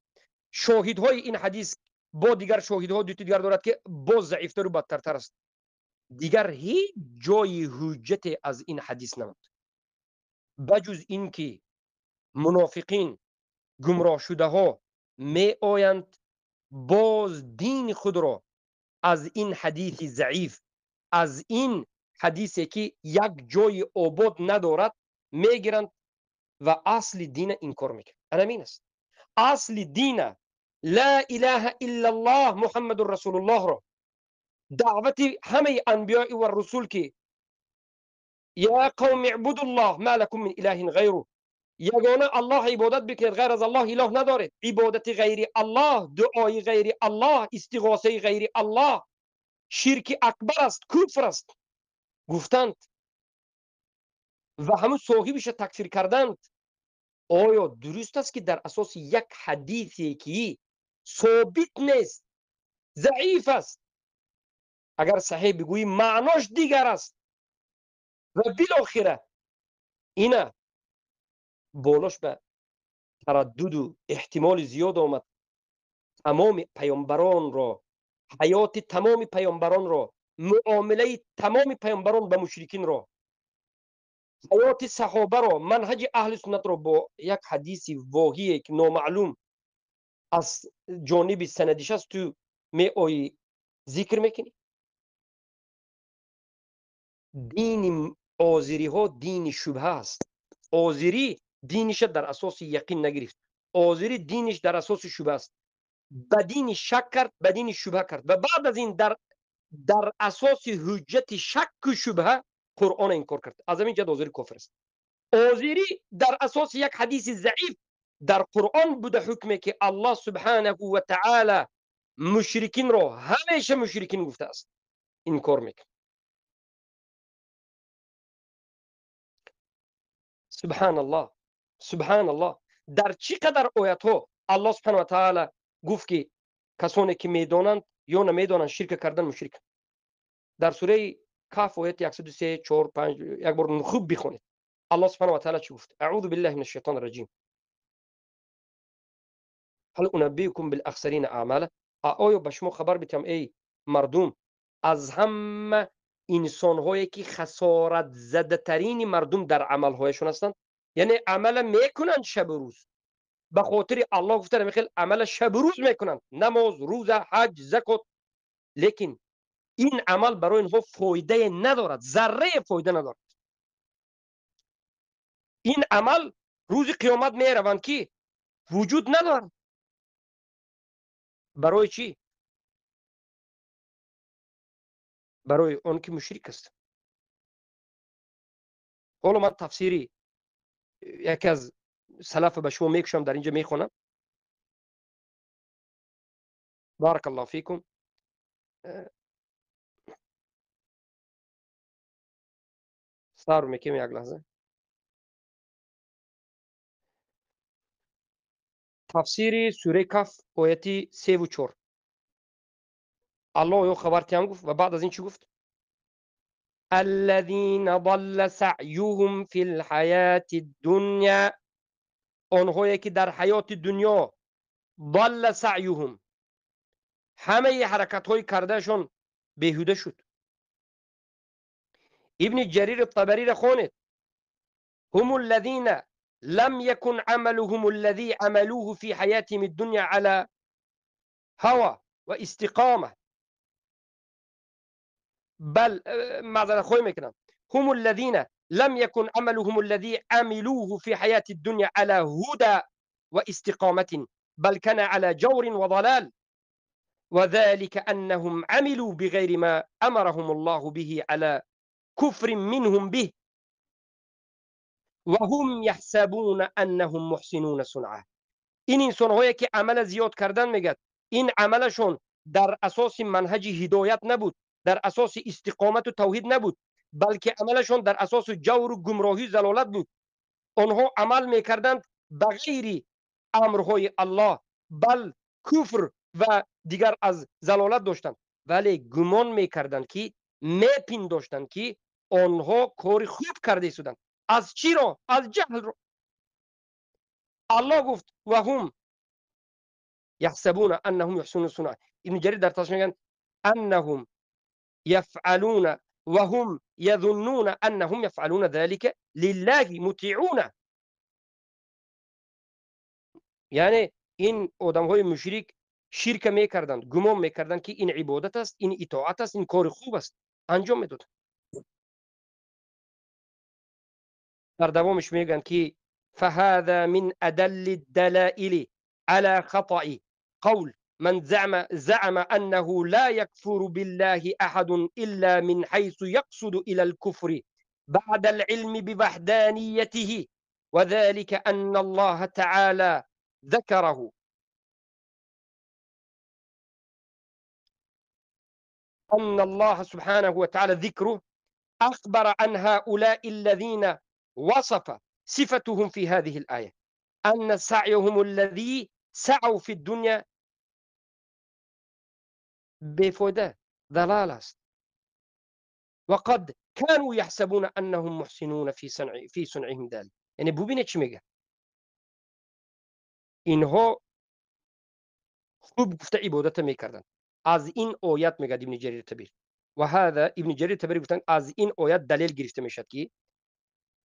شاهدهای این حدیث با دیگر شاهدها دو تا دیگر دارد که باز ضعیفتر و بدترتر است. دیگر هیچ جای حجت از این حدیث نماند بجز اینکه منافقین گمراه شده ها می آیند باز دین خود را از این حدیث ضعیف، از این حدیثی که یک جای آباد ندارد میگیرند و اصل دین انکار میکنند. همین است اصل دین، لا اله الا الله محمد رسول الله را، دعوت همه انبیاء و رسول که یا قوم اعبدوا الله ما لكم من اله غیره، یگانه الله عبادت بکنید، غیر از الله اله ندارید. عبادت غیر الله، دعای غیر الله، استغاثه غیر الله شرک اکبر است، کفر است گفتند و همون صاحبش تکفیر کردند. Оё дуруст аст, ки дар асоси як ҳадисе, ки собит нест, заиф аст, агар саҳеҳ бигӯӣ, маънош дигар аст, ва билохира ина болош ба тараддуду эҳтимоли зиёд омад, тамоми паёмбаронро, ҳаёти тамоми паёмбаронро, муомилаи тамоми паёмбарон ба мушрикинро, ҳаёти саҳобаро, манҳаҷи аҳли суннатро бо як ҳадиси воҳие, ки номаълум аз ҷониби санадиш аст, ту меоӣ зикр мекунӣ? Дини озириҳо дини шубҳа аст. Озирӣ диниша дар асоси яқин нагирифт. Озирӣ диниш дар асоси шубҳа аст. Ба дини шак кард, ба дини шубҳа кард ва баъд аз ин дар асоси ҳуҷҷати шакку шубҳа Қуръона инкор кард. Аз ҳамин ҷиҳат озирӣ кофир аст. Озирӣ дар асоси як ҳадиси заиф дар Қуръон буда ҳукме, ки Аллоҳ субҳанаҳу ва таъола мушрикинро ҳамеша мушрикин гуфтааст, инкор мекунад. Субҳаналлоҳ, субҳаналлоҳ. Дар чӣ қадар оятҳо Аллоҳ субҳанаҳу ва таъола гуфт, ки касоне ки медонанд ё намедонанд ширк кардан мушрик. Дар сураи Каф ояти 103, 4, 5 як бор хуб бихонед. Аллоҳ субҳанаҳу ва таъола чӣ гуфт? Аъузу биллаҳи минаш шайтони раҷим. Ҳал унаббиукум бил ахсарина аъмала. Оё ба шумо хабар бидиҳам, эй мардум, аз ҳама инсонҳое ки хасоратзадатарини мардум дар амалҳояшон ҳастанд? Яъне амала мекунанд шабу рӯз, ба хотири Аллоҳ гуфта мехел амала шабу рӯз мекунанд, намоз, рӯза, ҳаҷ, закот, лекин ин амал барои инҳо фоидае надорад, заррае фоида надорад. Ин амал рӯзи қиёмат мераванд, ки вуҷуд надорад. Барои чӣ? Барои он ки мушрик аст. Ҳоло ман тафсири яке аз салафа ба шумо мекушам, дар инҷа мехонам. Баракаллоҳу фикум. Сабр мекунем як лаҳза. Тафсири сураи Каф ояти 3 ва 4. Аллоҳ ё хабар тиҳам гуфт ва баъд аз ин чӣ гуфт? Аллазина далла саъюҳум фил ҳаяти дунья. Онҳое ки дар ҳаёти дунё далла саъюҳум, ҳамаи ҳаракатҳои кардаашон беҳуда шуд. Ибни Ҷарир Табариро хонед. Ҳум аллазина лам якун амалуҳум аллази амалуҳу фи ҳаятиҳим ад-дунья ала ҳава ва истиқома, бал маъзарат хоҳӣ мекунам, ҳум аллазина лам якун амалуҳум аллази амилуҳу фи ҳаяти ад-дунья ала ҳуда ва истиқоматин, бал кана ала ҷаврин ва залал, وذلك أنهم عملوا بغير ما أمرهم الله به على كفر منهم به وهم يحسبون أنهم محسنون صنعا. ин инсонҳое ки амала зиёд кардан мегӯяд, ин амалашон дар асоси манҳаҷи ҳидоят набуд, дар асоси истиқомату тавҳид набуд, балки амалашон дар асоси ҷавру гумроҳӣ, залолат буд. Онҳо амал мекарданд ба ғайри амрҳои Аллоҳ, бал куфр ва дигар аз залолат доштанд, вале гумон мекарданд, ки мепиндоштанд, ки онҳо кори хуб карда истоданд. Аз чиро? Аз ҷаҳлро. Аллоҳ гуфт: ваҳум яҳсабуна аннаҳум юҳсинуна сунъа. Ибни Ҷарир дар тафсир мегӯянд: аннаҳум яфъалуна ваҳум язуннуна аннаҳум яфъалуна залика лиллаҳи мутиъуна. Яъне ин одамҳои мушрик ширка мекарданд, гумон мекарданд, ки ин ибодат аст, ин итоат аст, ин кори хуб аст, анҷом медоданд. Дар давомаш мегӯянд, ки فهذا من أدل الدلائل على خطأ قول من زعم أنه لا يكفر بالله أحد إلا من حيث يقصد إلى الكفر بعد العلم بوحدانيته، وذلك أن الله تعالى ذكره أن الله سبحانه وتعالى ذكره أخبر عن هؤلاء الذين وصف صفتهم في هذه الآية. أن سعيهم الذي سعوا في الدنيا بفوده ضلال است. وقد كانوا يحسبون أنهم محسنون في صنعهم ذلك. یعنی ببینید چی میگه. اینها خوب گفته عبادت میکردن. از این آیت میگه ابن جریر طبری. و هذا ابن جریر طبری گفتن از این آیت دلیل گرفته میشد که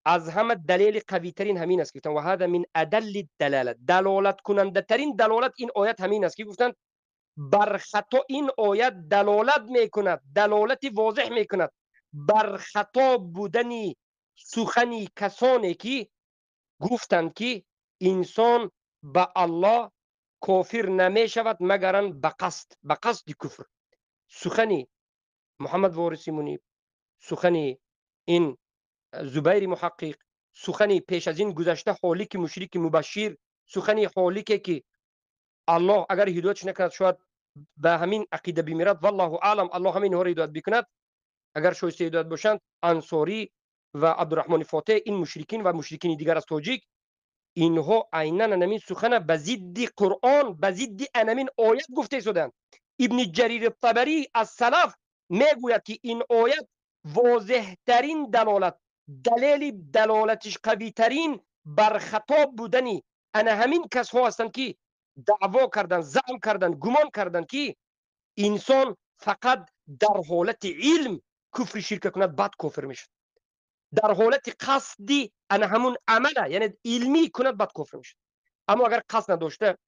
از همه دلیل قوی ترین همین است که گفتن و هذا من ادل الدلاله، دلالت کننده ترین دلالت این آیت همین است که گفتن بر خطا این آیت دلالت میکند، دلالت واضح میکند بر خطا بودن سخنی کسانی که گفتند که انسان به الله کافر نمیشود مگرن به قصد، به قصد کفر. سخنی محمد وارثی منیب، سخنی این زبیر محقق، سخنی پیش از این گذشته حالیک مشرک مبشر، سخنی حالیکه که الله اگر هدایتش نکند شاید به همین عقیده بمیرد، والله اعلم، الله همین ها را هدایت بکند اگر شایسته هدایت باشند. انصاری و عبدالرحمن فاتح، این مشرکین و مشرکین دیگر از تاجیک، اینها عینا همین سخن به ضد قرآن، به ضد انمین آیت گفته شدند. ابن جریر الطبری از سلف میگوید که این آیت واضح ترین دلالت، دلیل دلالتش قوی ترین بر خطا بودنی انا همین کس ها هستند که دعوا کردن، زعم کردن، گمان کردن که انسان فقط در حالت علم کفر شرک کند بعد کافر میشد، در حالت قصدی انا همون عمله یعنی علمی کند بعد کافر میشد. اما اگر قصد نداشته،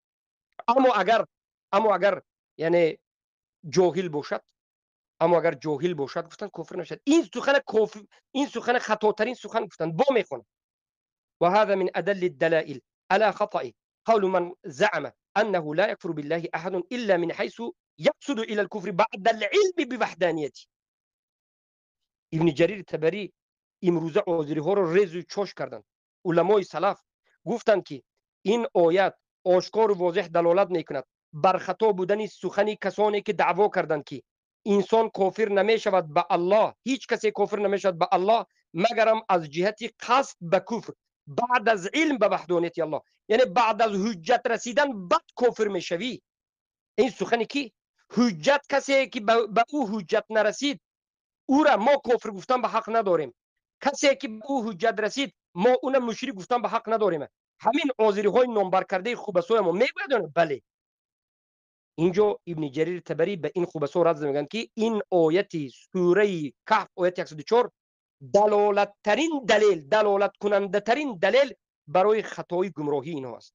اما اگر یعنی جاهل باشد، اما اگر جاهل باشد گفتن کافر نمیشد. این سخن کافر، این سخن خطاترین سخن گفتن با میخونه. و هذا من ادل الدلائل على خطأ قول من زعم انه لا يكفر بالله احد الا من حيث يقصد الى الكفر بعد العلم بوحدانيته. ابن جریر طبری امروزه آذری ها رو ریز و چاش کردند. علمای سلف گفتند که این آیت آشکار و واضح دلالت میکند بر خطا بودن سخن کسانی که دعوا کردند که انسان کافر نمیشود به الله، هیچ کسی کافر نمیشود به الله مگرم از جهت قصد به کفر بعد از علم به وحدانیت الله، یعنی بعد از حجت رسیدن بعد کافر میشوی. این سخن کی؟ حجت کسی که به او حجت نرسید او را ما کافر گفتن به حق نداریم، کسی که به او حجت رسید ما اون مشرک گفتن به حق نداریم. همین آذری های نامبر کرده خوبسوی ما میگویند بله. اینجا ابن جریر طبری به این خوبسو رد میگن که این آیت سوره کهف آیت 104 دلالت ترین دلیل، دلالت کننده ترین دلیل برای خطای گمراهی اینها است.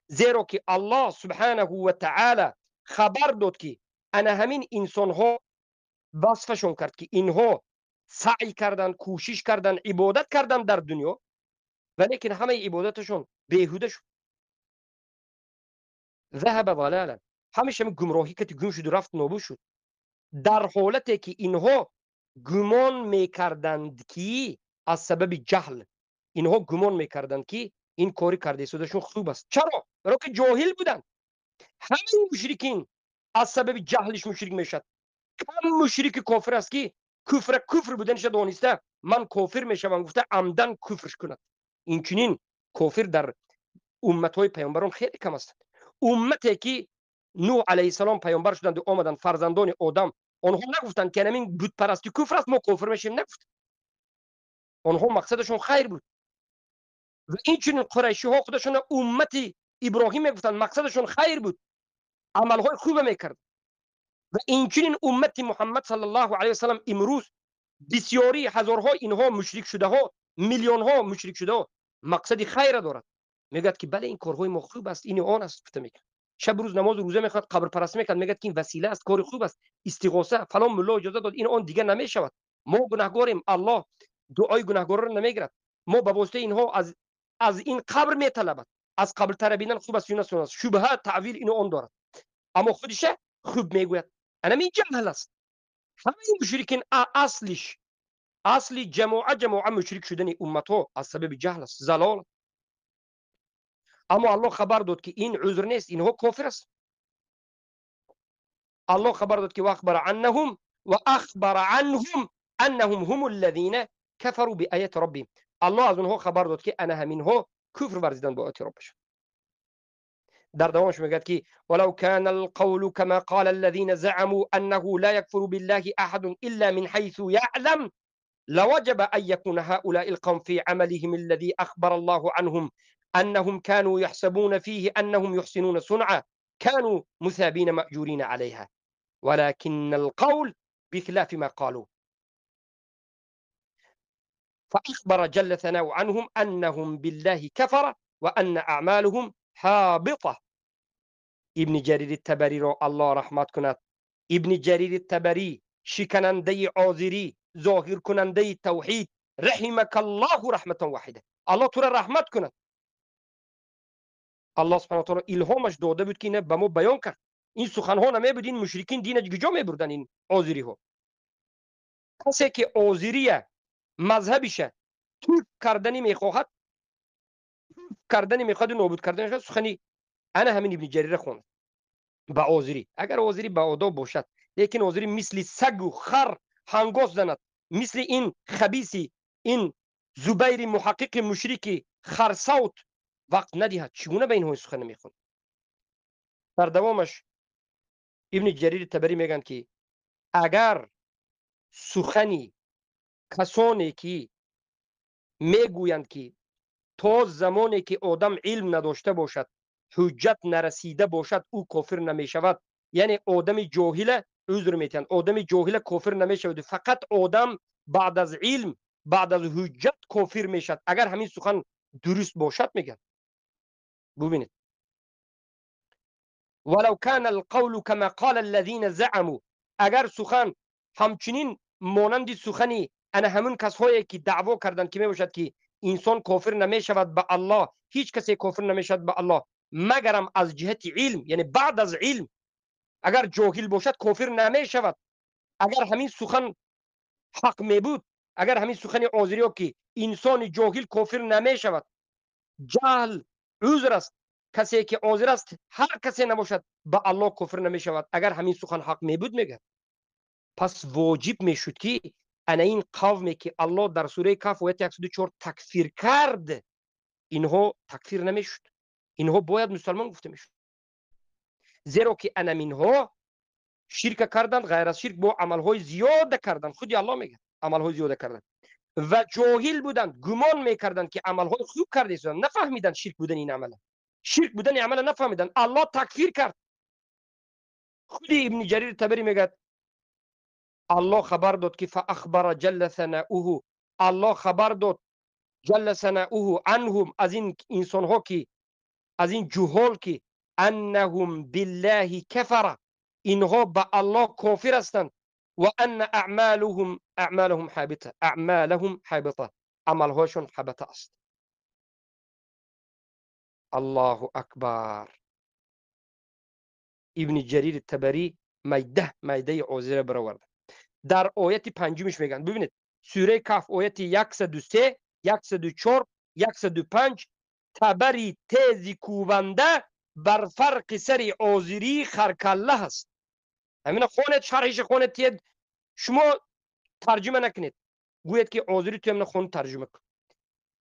زیرا که الله سبحانه و تعالی خبر داد که انا همین انسان ها وصفشون کرد که اینها سعی کردن، کوشش کردن، عبادت کردن در دنیا، ولیکن همه عبادتشون بیهوده شد. ذهب ضلالا، همیشه گمراهی که گم شد و رفت نابود شد. در حالتی که اینها گمان میکردند که از سبب جهل اینها گمان میکردند که این کاری کرده سودشون خوب است. چرا؟ برای که جاهل بودند. همین مشرکین از سبب جهلش مشرک میشد. کم مشرک کافر است که کفر کفر بودنش دانسته من کافر میشوم گفته عمدن کفرش کند. این چنین کافر در امت های پیامبران خیلی کم است. امتی که نوح علیه السلام پیامبر شدند و آمدند فرزندان آدم، آنها نگفتند که همین بت پرستی کفر است ما کافر میشیم، نگفت. آنها مقصدشون خیر بود. و این چنین قریشی ها خودشون امت ابراهیم میگفتند، مقصدشون خیر بود، عملهای خوب میکرد. و این چنین امت محمد صلی الله علیه و سلم امروز بسیاری هزارها اینها مشرک شده ها، میلیون ها مشرک شده ها، مقصد خیر دارد. میگه که بله این کارهای ما خوب است، این آن است، گفته میگه شب روز نماز و روزه میخواد، قبر پرستی میکند، میگه که این وسیله است، کار خوب است، استغاثه فلان ملا اجازه داد، این آن دیگه نمیشود، ما گناهگاریم، الله دعای گناهگاران را نمیگیرد، ما به واسطه اینها از این قبر میطلبد، از قبر طلبیدن خوب است یا نه، شبهه تعویل اینو آن دارد، اما خودش خوب میگوید. انا این جهل است. همه مشرکین اصلش اصلی جماعه مشرک شدن امت ها از سبب جهل است، زلال. اما الله خبر داد که این عذر نیست، اینها کافر است. الله خبر داد که واخبر عنهم و اخبر عنهم انهم هم الذين كفروا بآیات ربهم. الله از اونها خبر داد که انا همینها کفر ورزیدن با آیات ربشون. Дар давомаш мегӯяд ки ولو كان القول كما قال الذين زعموا أنه لا يكفر بالله أحد إلا من حيث يعلم لوجب أن يكون هؤلاء القوم في عملهم الذي أخبر الله عنهم أنهم كانوا يحسبون فيه أنهم يحسنون صنعا كانوا مثابين مأجورين عليها، ولكن القول بخلاف ما قالوا. فأخبر جل ثناؤه عنهم أنهم بالله كفر وأن أعمالهم حابطة. ابن جرير الطبری را الله رحمت کند. ابن جریر الطبری شکننده آذری، ظاهر کننده توحید، رحمك الله رحمة واحدة، الله تو را رحمت کند. الله سبحانه و تعالی الهامش داده بود که اینه به ما بیان کرد. این سخنها نمیبود، این مشرکین دین کجا میبردن این آذری ها. کسی که آذریه مذهبشه ترک کردنی میخواهد، کردنی میخواد و نابود کردنی میخواد، سخنی انا همین ابن جریر خوند به آذری. اگر آذری به آداب باشد، لیکن آذری مثل سگ و خر هنگاز زند، مثل این خبیثی، این زبیر محقق مشرکی خرصوت وقت ندهد، چگونه به اینها سخن میخوند؟ در دوامش ابن جریر طبری میگن که اگر سخنی کسانی که میگویند که تا زمانی که آدم علم نداشته باشد، حجت نرسیده باشد، او کافر نمیشود، یعنی آدم جاهل عذر میتن، آدم جاهل کافر نمیشود، فقط آدم بعد از علم، بعد از حجت کافر میشد. اگر همین سخن درست باشد میگن، ببینید ولو كان القول كما قال الذين زعموا، اگر سخن همچنین مانند سخنی انا همون کسایی که دعوا کردند که میباشد که انسان کافر نمیشود به الله، هیچ کسی کافر نمیشود به الله مگرم از جهت علم، یعنی بعد از علم اگر جاهل باشد کافر نمیشود. اگر همین سخن حق میبود، اگر همین سخن آذری که انسان جاهل کافر نمیشود، جهل عذر است، کسی که عذر است هر کسی نباشد به الله کافر نمیشود، اگر همین سخن حق میبود میگه، پس واجب میشد که انا این قومی که الله در سوره کهف آیت 104 تکفیر کرد، اینها تکفیر نمیشد، اینها باید مسلمان گفته میشد، زیرا که انا منها شرک کردند، غیر از شرک با عملهای زیاد کردند، خودی الله میگه عملهای زیاد کردند و جاهل بودند، گمان میکردند که عملهای خوب کرده بودند، نفهمیدند شرک بودن این عمل، شرک بودن عمل نفهمیدند، الله تکفیر کرد. خودی ابن جریر طبری میگه الله خبر داد که فاخبر جل ثناؤه، الله خبر داد جل ثناؤه عنهم، از این انسان ها که از این جهال که انهم بالله کفر، اینها به الله کافر هستند، و ان اعمالهم حابطه، اعمالهم حابطه، عملهاشون حبطه است. الله اکبر. ابن جریر طبری میده آذر برآورد. در آیت پنجمش میگن، ببینید سوره کهف آیت 103 104 105، تبری تیزی کوبنده بر فرق سر آذری خرکله هست. همین خونه شرحش خونه تید، شما ترجمه نکنید، گوید که آذری تو همین خون ترجمه کن.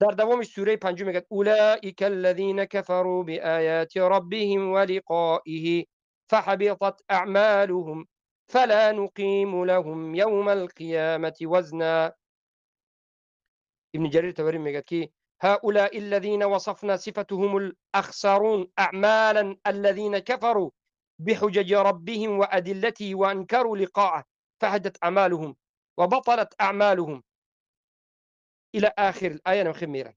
در دوام سوره پنجم میگه اولئک الذین کفروا بآیات ربهم ولقائه فحبطت اعمالهم فلا نقیم لهم یوم القیامة وزنا. ابن جریر طبری میگه که هؤلاء الذين وصفنا صفتهم الأخسرون أعمالا الذين كفروا بحجج ربهم وأدلته وأنكروا لقاءه فهدت أعمالهم وبطلت أعمالهم إلى آخر الآية. نخميرا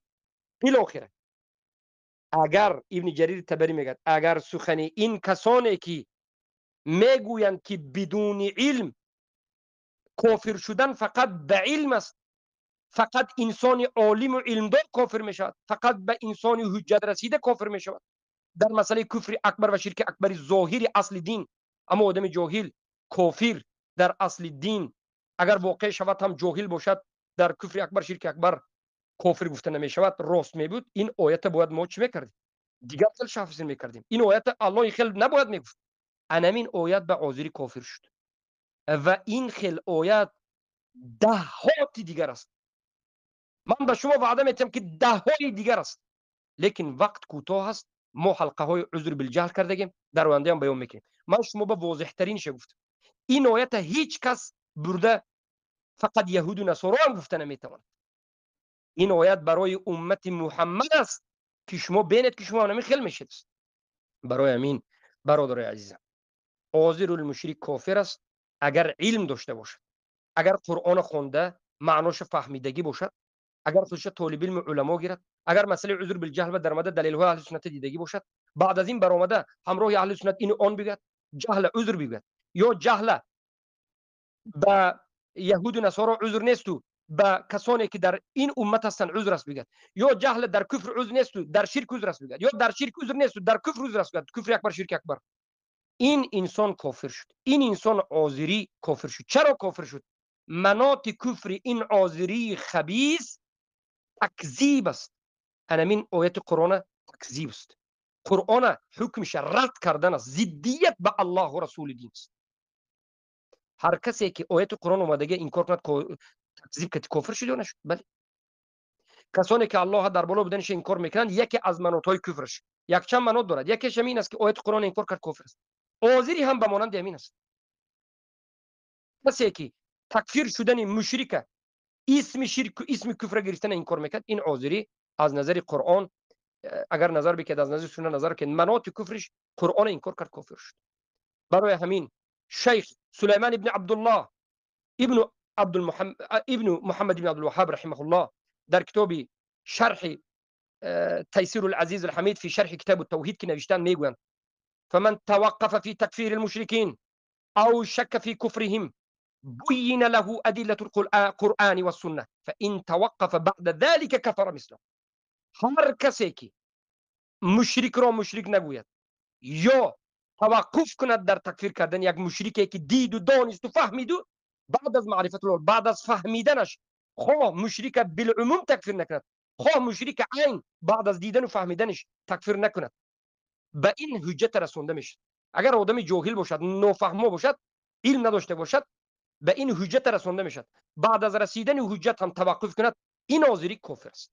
إلى آخره. اگر ابن جریر طبری میگه اگر سخنی این کسانی که میگویند که بدون علم کافر شدن فقط به علم است، فقط انسان عالم و علمدار کافر میشود، فقط به انسان حجت رسیده کافر میشود در مسئله کفر اکبر و شرک اکبر ظاهر اصل دین، اما آدم جاهل کافر در اصل دین اگر واقع شود هم جاهل باشد در کفر اکبر شرک اکبر کافر گفته نمیشود، راست میبود. این آیت باید ما چی میکردیم؟ دیگر خیلی شفصیل میکردیم. این آیت الله خیلی نباید میگفت. انمین آیت به آذری کافر شد و این خیل آیت ده ها دیگر است. من به شما وعده میتم که ده های دیگر است، لیکن وقت کوتاه است، Мо ҳалқаҳои узр билҷаҳл кардагем, дар оянда ҳам баён мекунем. Ман шумо ба возеҳтаринша гуфтам. Ин оята ҳеҷ кас бурда фақат яҳуду насоро ҳам гуфта наметавонад. Ин оят барои уммати Муҳаммад аст, ки шумо бинед, ки шумо ҳамин хел мешед. Барои ҳамин, бародарои азизам, озирул мушрик кофир аст, агар илм дошта бошад, агар Қуръона хонда маъноша фаҳмидагӣ бошад, агар худша толибилму уламо гирад, агар масъалаи узр билҷаҳл ба даромада далелҳои аҳли сунната дидагӣ бошад, баъд аз ин баромада ҳамроҳи аҳли суннат ину он бигӯяд, ҷаҳла узр бигӯяд, ё ҷаҳла ба яҳуду насоро узр несту ба касоне ки дар ин уммат ҳастанд узр аст бигӯяд, ё ҷаҳла дар куфр узр несту дар ширк узр аст бигӯяд, ё дар ширк узр несту дар куфр узр аст бигӯяд, куфри акбар, ширки акбар, ин инсон кофир шуд. Ин инсон озирӣ кофир шуд. Чаро кофир шуд? Маноти куфри ин озирии хабис такзиб аст. Анамин ояти Қуръона такзиб аст, Қуръона ҳукмша рад кардан аст, зиддият ба Аллоҳу расули дин аст. Ҳар касе ки ояти Қуръон омадагия инкор кунад, такзиб кард, кофир шуд ё нашуд? Бале. Касоне ки Аллоҳа дар боло буданиша инкор мекунанд, яке аз манотҳои куфраш, якчанд манот дорад, якеш ҳамин аст, ки ояти Қуръон инкор кард, кофир аст. Озири ҳам ба монанди ҳамин аст. Касе ки такфир шудани мушрика, исми ширку исми куфра гирифтана инкор мекард, ин озирӣ аз назари Қуръон агар назар бикард, аз назари сунна назар кунад, маноти куфриш Қуръона инкор кард, кофир шуд. Барои ҳамин шайх Сулайман ибни Абдуллоҳ ибну ибну Муҳаммад ибни Абдулваҳҳаб раҳимаҳуллоҳ дар китоби шарҳи تيسير العزيز الحميد في شرح كتاب التوحيد ки навиштан, мегӯянд: فمن توقف في تكفير المشركين أو شك في كفرهم بين له أدلة القرآن والسنة، فإن توقف بعد ذلك كفر مثله. هر کسی که مشرک را مشرک نگوید یا توقف کند در تکفیر کردن یک مشرکی که دید و دانست و فهمید و بعد از معرفت الله، بعد از فهمیدنش، خواه مشرک بالعموم تکفیر نکند، خواه مشرک عین بعد از دیدن و فهمیدنش تکفیر نکند، به این حجت رسونده میشد. اگر آدم جاهل باشد، نافهما باشد، علم نداشته باشد، به این حجت رسونده میشد. بعد از رسیدن حجت هم توقف کند، این آزری کافر است.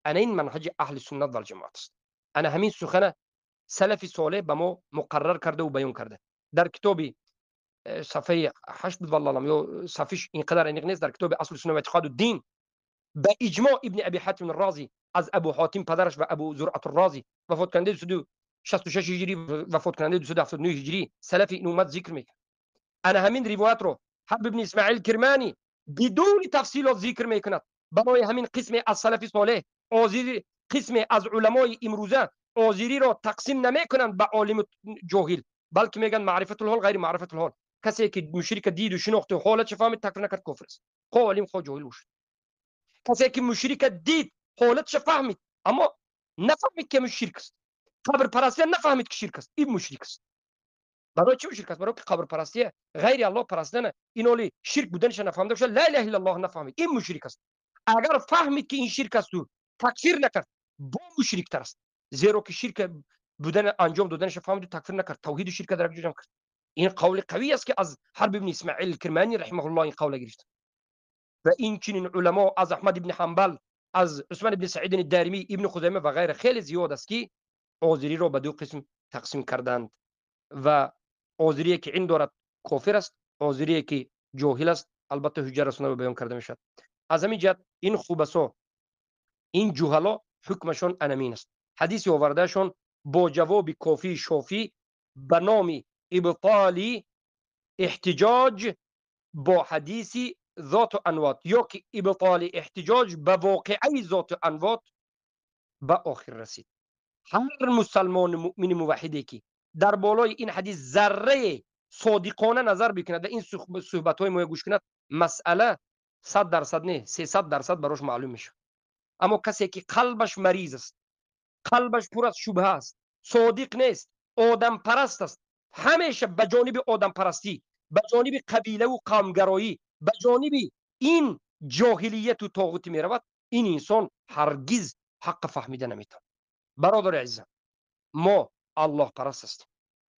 انا این منهج اهل سنت و الجماعت است. انا همین سخن سلف صالح به ما مقرر کرده و بیان کرده در کتاب صفحه 8 بود، والله یا صفحش اینقدر انیق نیست، در کتاب اصل سنت و اعتقاد الدین به اجماع ابن ابی حاتم الرازی از ابو حاتم پدرش و ابو زرعه الرازی، وفات کننده 266 هجری، وفات کننده 279 هجری، سلف این امت ذکر میکنه. انا همین روایت رو حرب ابن اسماعیل کرمانی بدون تفصیلات ذکر میکند. برای همین قسم از سلف صالح آزری، قسم از علمای امروزه آزری را تقسیم نمیکنند به عالم جاهل، بلکه میگن معرفت الحال غیر معرفت الحال. کسی که مشرک دید و شناخت و حالت فهمید، تکفیر نکرد، کافر است، خواه عالم خواه جاهل باشه. کسی که مشرک دید، حالتش فهمید، اما نفهمید که مشرک است، قبر پرستی نفهمید که شرک است، این مشرک است. برای چی مشرک است؟ برای که قبر پرستی، غیر الله پرستیدن، این اولی شرک بودنش نفهمیده باشه، لا اله الا الله نفهمید، این مشرک است. اگر فهمید که این شرک است و تکفیر نکرد، با مشرک تر است، زیرا که شرک بودن انجام دادنش فهمید و تکفیر نکرد، توحید و شرک در یک جا کرد. این قول قوی است که از حرب ابن اسماعیل کرمانی رحمه الله این قول گرفت. و این چنین علما از احمد ابن حنبل، از عثمان ابن سعید دارمی، ابن خزیمه و غیره خیلی زیاد است که آزری را به دو قسم تقسیم کردند و آزری که علم دارد کافر است، آزری که جاهل است البته حجه رسانه بیان کرده میشد. از همین جهت این خوبسا، این جهلا حکمشان انمین است. حدیث آوردهشان با جواب کافی شافی به نام ابطال احتجاج با حدیث ذات انواط یا که ابطال احتجاج به واقعه ذات انواط به آخر رسید. هر مسلمان مؤمن موحدی که در بالای این حدیث ذره صادقانه نظر بکند و این صحبت های ما گوش کند، مسئله 100% نه، 300% براش معلوم میشه. اما کسی که قلبش مریض است، قلبش پر از شبهه است، صادق نیست، آدم پرست است، همیشه به جانب آدم پرستی، به جانب قبیله و قومگرایی، به جانب این جاهلیت و طاغوت میرود، این انسان هرگز حق فهمیده نمیتونه. برادر عزیزم، ما الله پرست هستیم.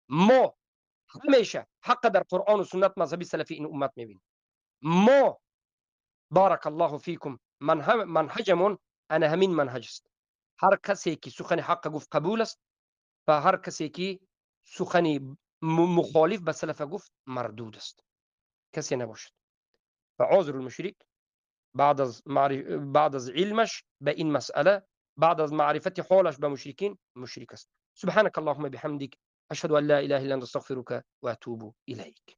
ما همیشه حق در قرآن و سنت مذهبی سلفی این امت میبینیم. ما بارک الله فیکم منهجمون انا همین منهج است. هر کسی که سخن حق گفت قبول است. و هر کسی که سخنی مخالف به سلف گفت مردود است، کسی نباشد. و عذر المشرک بعد از علمش به این مسئله، بعد از معرفت حالش به مشرکین، مشرک است. سبحانك اللهم بحمدك، أشهد أن لا إله إلا أنت، أستغفرك وأتوب إليك.